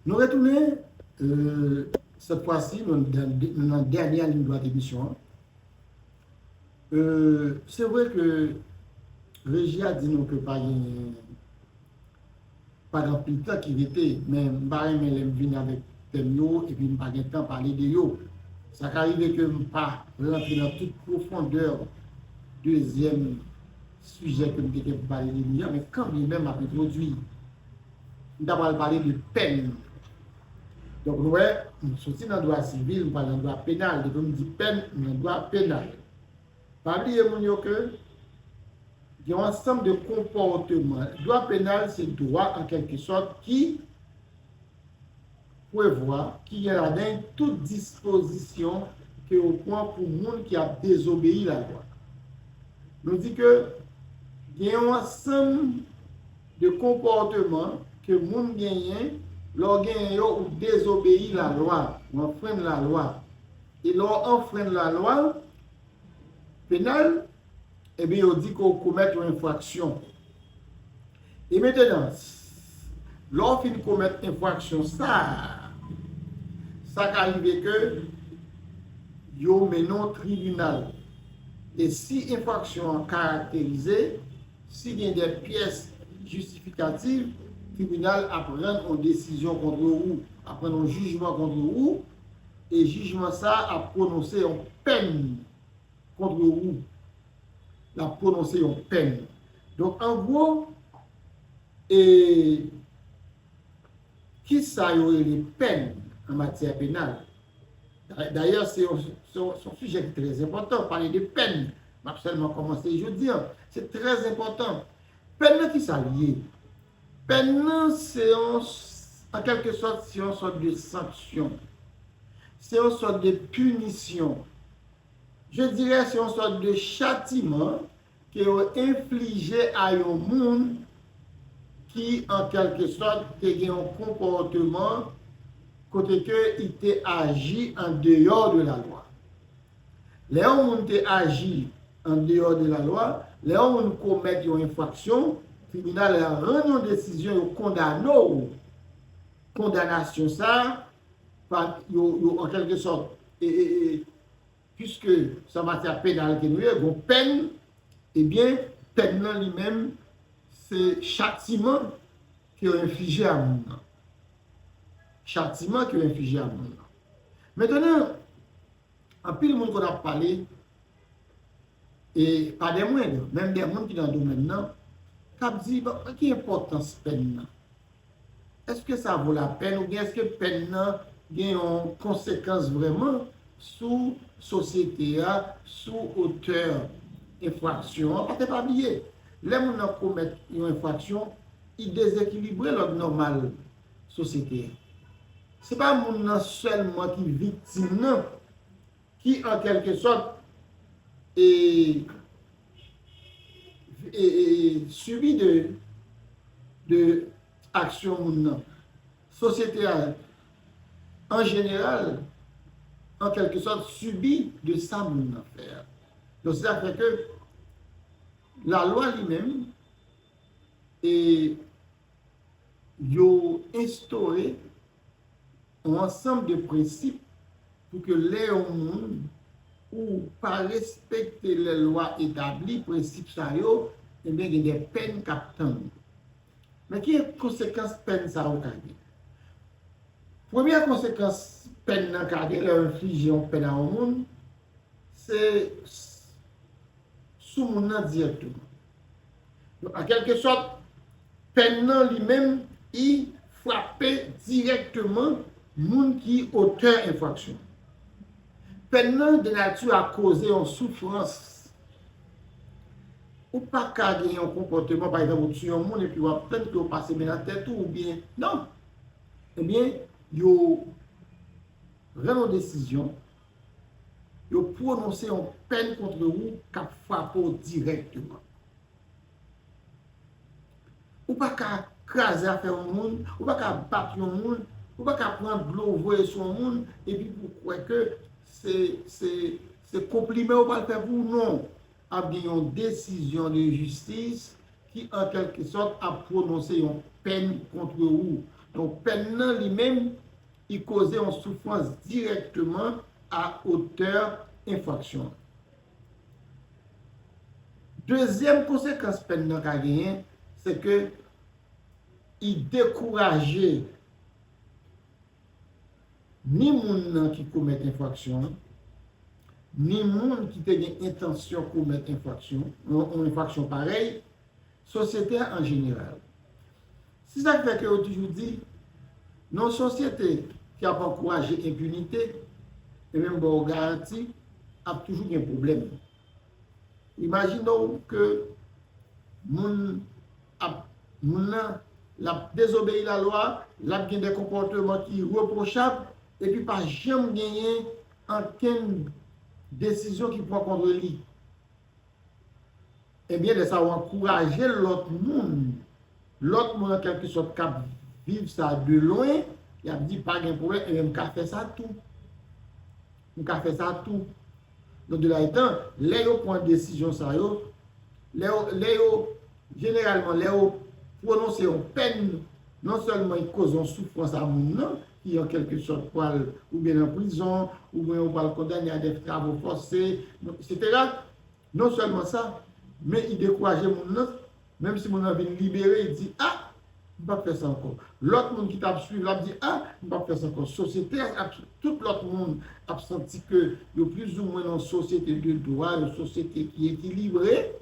Nou retounen, euh, cette fois-ci, nou nan, nou nan dènyè liy dwat emisyon an. Euh, se vre ke reji a di nou ke pa gen, pa gen anpil tan ki rete, men m pa renmen lè m vini avèk tèm yo epi m pa gen tan pale de yo. Sa ka rive ke m pa rantre nan tout pwofondè dezyèm sijè ke m te gen pou pale de li a, men kanmenm m ap entwodui. M ta pral pale de pèn. Donk, nou wè, m soti nan dwa sivil, m pral nan dwa penal. Depi m di pèn, m nan dwa penal. Pa bliye, moun yo, ke gen yon ansanm de konpòteman. Dwa penal, se dwa, an kèlke sòt, ki prevwa, ki gen ladan l tout dispozisyon ke yo pran pou moun ki ap dezobeyi lalwa. Nou di ke gen yon ansanm de konpòteman ke moun genyen, lè w genyen yo, ou dezobeyi lalwa, ou anfrenn lalwa. E lè w anfrenn lalwa penal, ebyen, yo di ke w komèt yon enfraksyon. E mentenan, lè w fin komèt enfraksyon sa a, sa ka rive ke yo mennen w tribinal. E si enfraksyon an karakterize, si gen de pyès jistifikatif, tribinal ap rann yon desizyon kont ou, ap rann yon jijman kont ou, e jijman sa a ap pwononse yon pèn kont ou. L ap pwononse yon pèn. Donk, an gwo, e, kisa yo rele pèn an matyè penal? Da-, dayè, se yon, se yon, se yon sijè ki trè enpòtan. Pale de pèn, m ap sèlman kòmanse jodi a. Se trè enpòtan. Pèn nan, kisa l ye? Pèn nan, se yon, an kèlke sòt, se yon sòt de sanksyon. Se yon sòt de pinisyon. Je dirais, se yon sòt de chatiman ke yo enflije a yon moun ki, an kèlke sòt, te gen yon konpòteman kote ke li te aji an deyò de lalwa. Lè yon moun te aji an deyò de lalwa, lè yon moun komèt yon enfraksyon, tribinal la rann yon desizyon, yo kondane w. Kondanasyon sa a, pa, yo, yo, an kèlke sòt, e, e, e, piske se an matyè penal ke nou ye, gon pèn, ebyen, pèn nan li menm, se chatiman ke yo enflije a moun nan. Chatiman ke yo enflije a moun nan. Mentenan, anpil moun konn ap pale, e pa de mwen, menm de moun ki nan domèn nan, k ap di, "Bon, ki enpòtans pèn nan? Èske sa vo lapèn oubyen èske pèn nan gen yon konsekans vrèman sou sosyete a, sou otè enfraksyon an?" Paske pa bliye, lè moun nan komèt yon enfraksyon, li dezekilibre lòd nòmal sosyete a. Se pa moun nan sèlman ki viktim nan, ki, an kèlke sòt, e, e, e, e, sibi de, de aksyon moun nan. Sosyete a, an jeneral, an kèlke sòt, sibi de sa moun nan fè a. Donk, se sa k fè ke lalwa li menm, e yo enstore yon ansanm de prensip pou ke lè yon moun ou pa respekte lè lwa etabli prensip sa yo, ebyen gen de pèn k ap tann ou. Men ki konsekans pèn sa yo ka gen? Premye konsekans pèn nan ka gen lè yo enflije yon pèn a yon moun, se sou moun nan dirèkteman. Donk, an kèlke sòt, pèn nan li menm, li frape dirèkteman moun ki otè enfraksyon. Pèn nan de nati a koze yon soufrans. Ou pa ka gen yon konpòteman, pa egzanp, ou tiye yon moun epi w ap tann ke w pase men nan tèt ou, oubyen, non. Ebyen, yo rann yon desizyon, yo pwononse yon pèn kont ou k ap frape w dirèkteman. Ou pa ka kraze afè yon moun, ou pa ka bat yon moun, ou pa ka pran dlo voye sou yon moun, epi pou kwè ke se, se, se konpliman yo pral fè pou ou, non. Ap gen yon desizyon de jistis ki, an kèlke sòt, ap pwononse yon pèn kont ou. Donk, pèn nan li menm, li koze yon soufrans dirèkteman a otè enfraksyon an. Dezyèm konsekans pèn nan ka genyen, se ke li dekouraje ni moun nan ki komèt enfraksyon an, ni moun ki te gen entansyon komèt enfraksyon, yon, yon enfraksyon parèy, sosyete a an jeneral. Se sa k fè ke yo toujou di, nan yon sosyete ki ap ankouraje enpinite, e menm ba w garanti, ap toujou gen pwoblèm. Imajine w ke moun ap, moun nan, l ap dezobeyi lalwa, l ap gen de konpòteman ki repwochab, epi pa janm genyen ankenn desizyon ki pran kont li. Ebyen, lè sa a, w ankouraje lòt moun. Lòt moun, an kèlke sòt, k ap viv sa de lwen, y ap di, "Pa gen pwoblèm, ebyen, m ka fè sa tou. M ka fè sa tou." Donk, de la etan, lè yo pran desizyon sa yo, lè yo, lè yo, jeneralman, lè yo pwononse yon pèn, non sèlman li koze yon soufrans a moun nan, ki an kèlke sòt pral oubyen nan prizon, oubyen yo pral kondane a des travaux forcés, etsetera. Non sèlman sa, men li dekouraje moun nan, menm si moun nan vin libere, li di, "A, m p ap fè sa ankò." Lòt moun ki t ap swiv l ap di, "A, m p ap fè sa ankò." Sosyete a ap, tout lòt moun ap santi ke yo plizoumwen nan yon sosyete de dwa, yon sosyete ki ekilibre,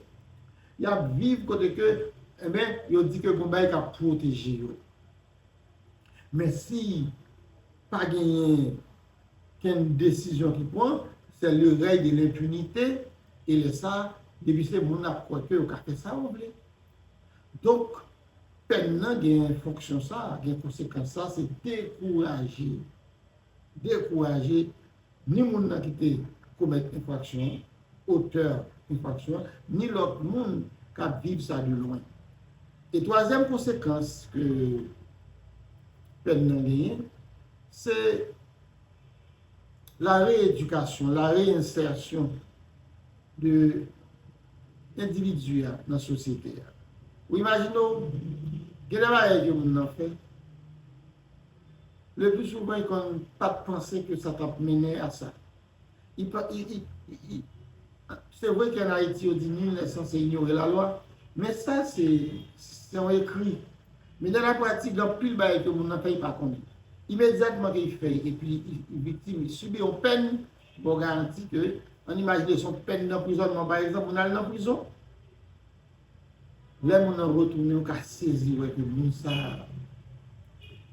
y ap viv kote ke, enben, yo di ke gon bagay k ap pwoteje yo. Men si pa genyen kenn desizyon ki pran, c'est le règne de l'impunité, e lè sa, depi se moun ap kwè ke yo ka fè sa yo vle. Donk, pèn nan gen fonksyon sa, gen konsekans sa, se dekouraje, dekouraje ni moun nan ki te komèt enfraksyon an, otè enfraksyon an, ni lòt moun k ap viv sa de lwen. E twazyèm konsekans ke pèn nan genyen, se la reyedikasyon, la reyensèsyon de endividi a nan sosyete a. Ou imajine w, gen de bagay ke moun nan fè, le pli souvan, li konn pa t panse ke sa t ap mennen a sa. Li pa, li, li, li, li, se vre ke an Ayiti, yo di nul n'est censé ignorer la loi, men sa, se, se yon ekri. Men nan lapratik, gen anpil bagay ke moun nan fè, li pa konnen. Imedyatman ke li fè, epi li, li viktim, li sibi yon pèn, bon, garanti ke, ann imajine se yon pèn danprizònman, pa egzanp, moun al nan prizon. Lè moun nan retounen, ou ka sezi wè ke moun sa a,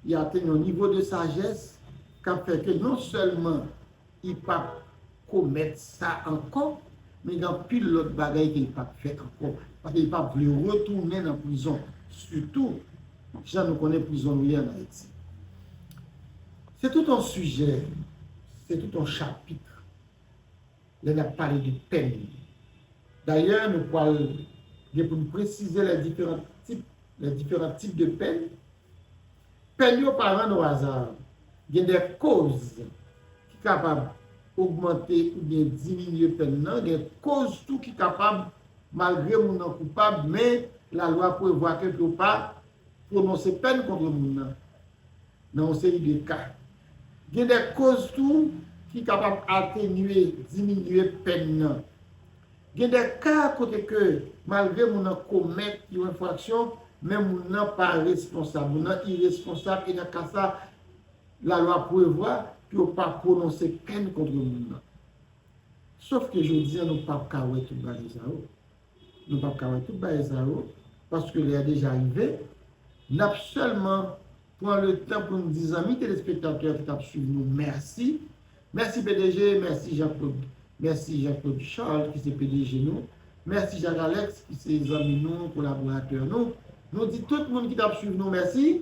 li atenn yon nivo de sajès k ap fè ke non sèlman li p ap komèt sa ankò, men gen anpil lòt bagay ke li p ap fè ankò, paske li p ap vle retounen nan prizon, sitou jan nou konnen prizon nou ye an Ayiti. Se tout yon sijè, se tout yon chapit lè n ap pale de pèn. Dayè, nou pral gen pou n presize les différents types, les différents types de peines. Pèn yo pa rann o aza. Gen de koz ki kapab ogmante oubyen diminye pèn nan. Gen koz tou ki kapab, malgre moun nan koupab, men Lalwa prevwa ke pou yo pa pwononse pèn kont moun nan nan yon seri de ka. Gen de koz tou ki kapab atenye, diminye pèn nan. Gen de ka kote ke malgre moun nan komèt yon enfraksyon, men moun nan pa responsab, moun nan iresponsab, e nan ka sa, lalwa prevwa pou yo pa pwononse pèn kont moun nan. Sof ke jodi a, nou p ap ka wè tout bagay sa yo. Nou p ap ka wè tout bagay sa yo, paske lè a deja rive. N ap sèlman pran le tan pou n di zanmi telespektatè ki t ap swiv nou mèsi. Mèsi P D G, mèsi Jean Claude, mèsi Jean Claude Charles ki se P D G nou. Mèsi Jacques Alex ki se zanmi nou, kolaboratè nou. Nou di tout moun ki t ap swiv nou mèsi.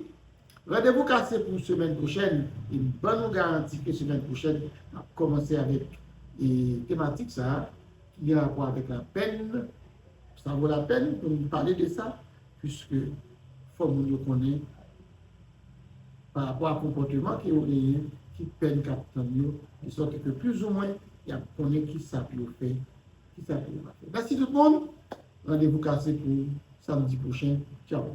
Randevou kase pou semèn pwochèn. E m ban nou garanti ke semèn pwochèn, n ap kòmanse avèk e, tematik sa a ki gen rapò avèk lapèn. Sa vo lapèn pou nou pale de sa, piske fò moun yo konnen pa rapò a konpòteman ke yo genyen, ki pèn k ap tann yo, de sòt ke plizoumwen y ap konnen ki sa pou yo fè, ki sa pou yo pa fè. Mèsi tout moun. Randevou kase pou samdi pwochen. Tchaw.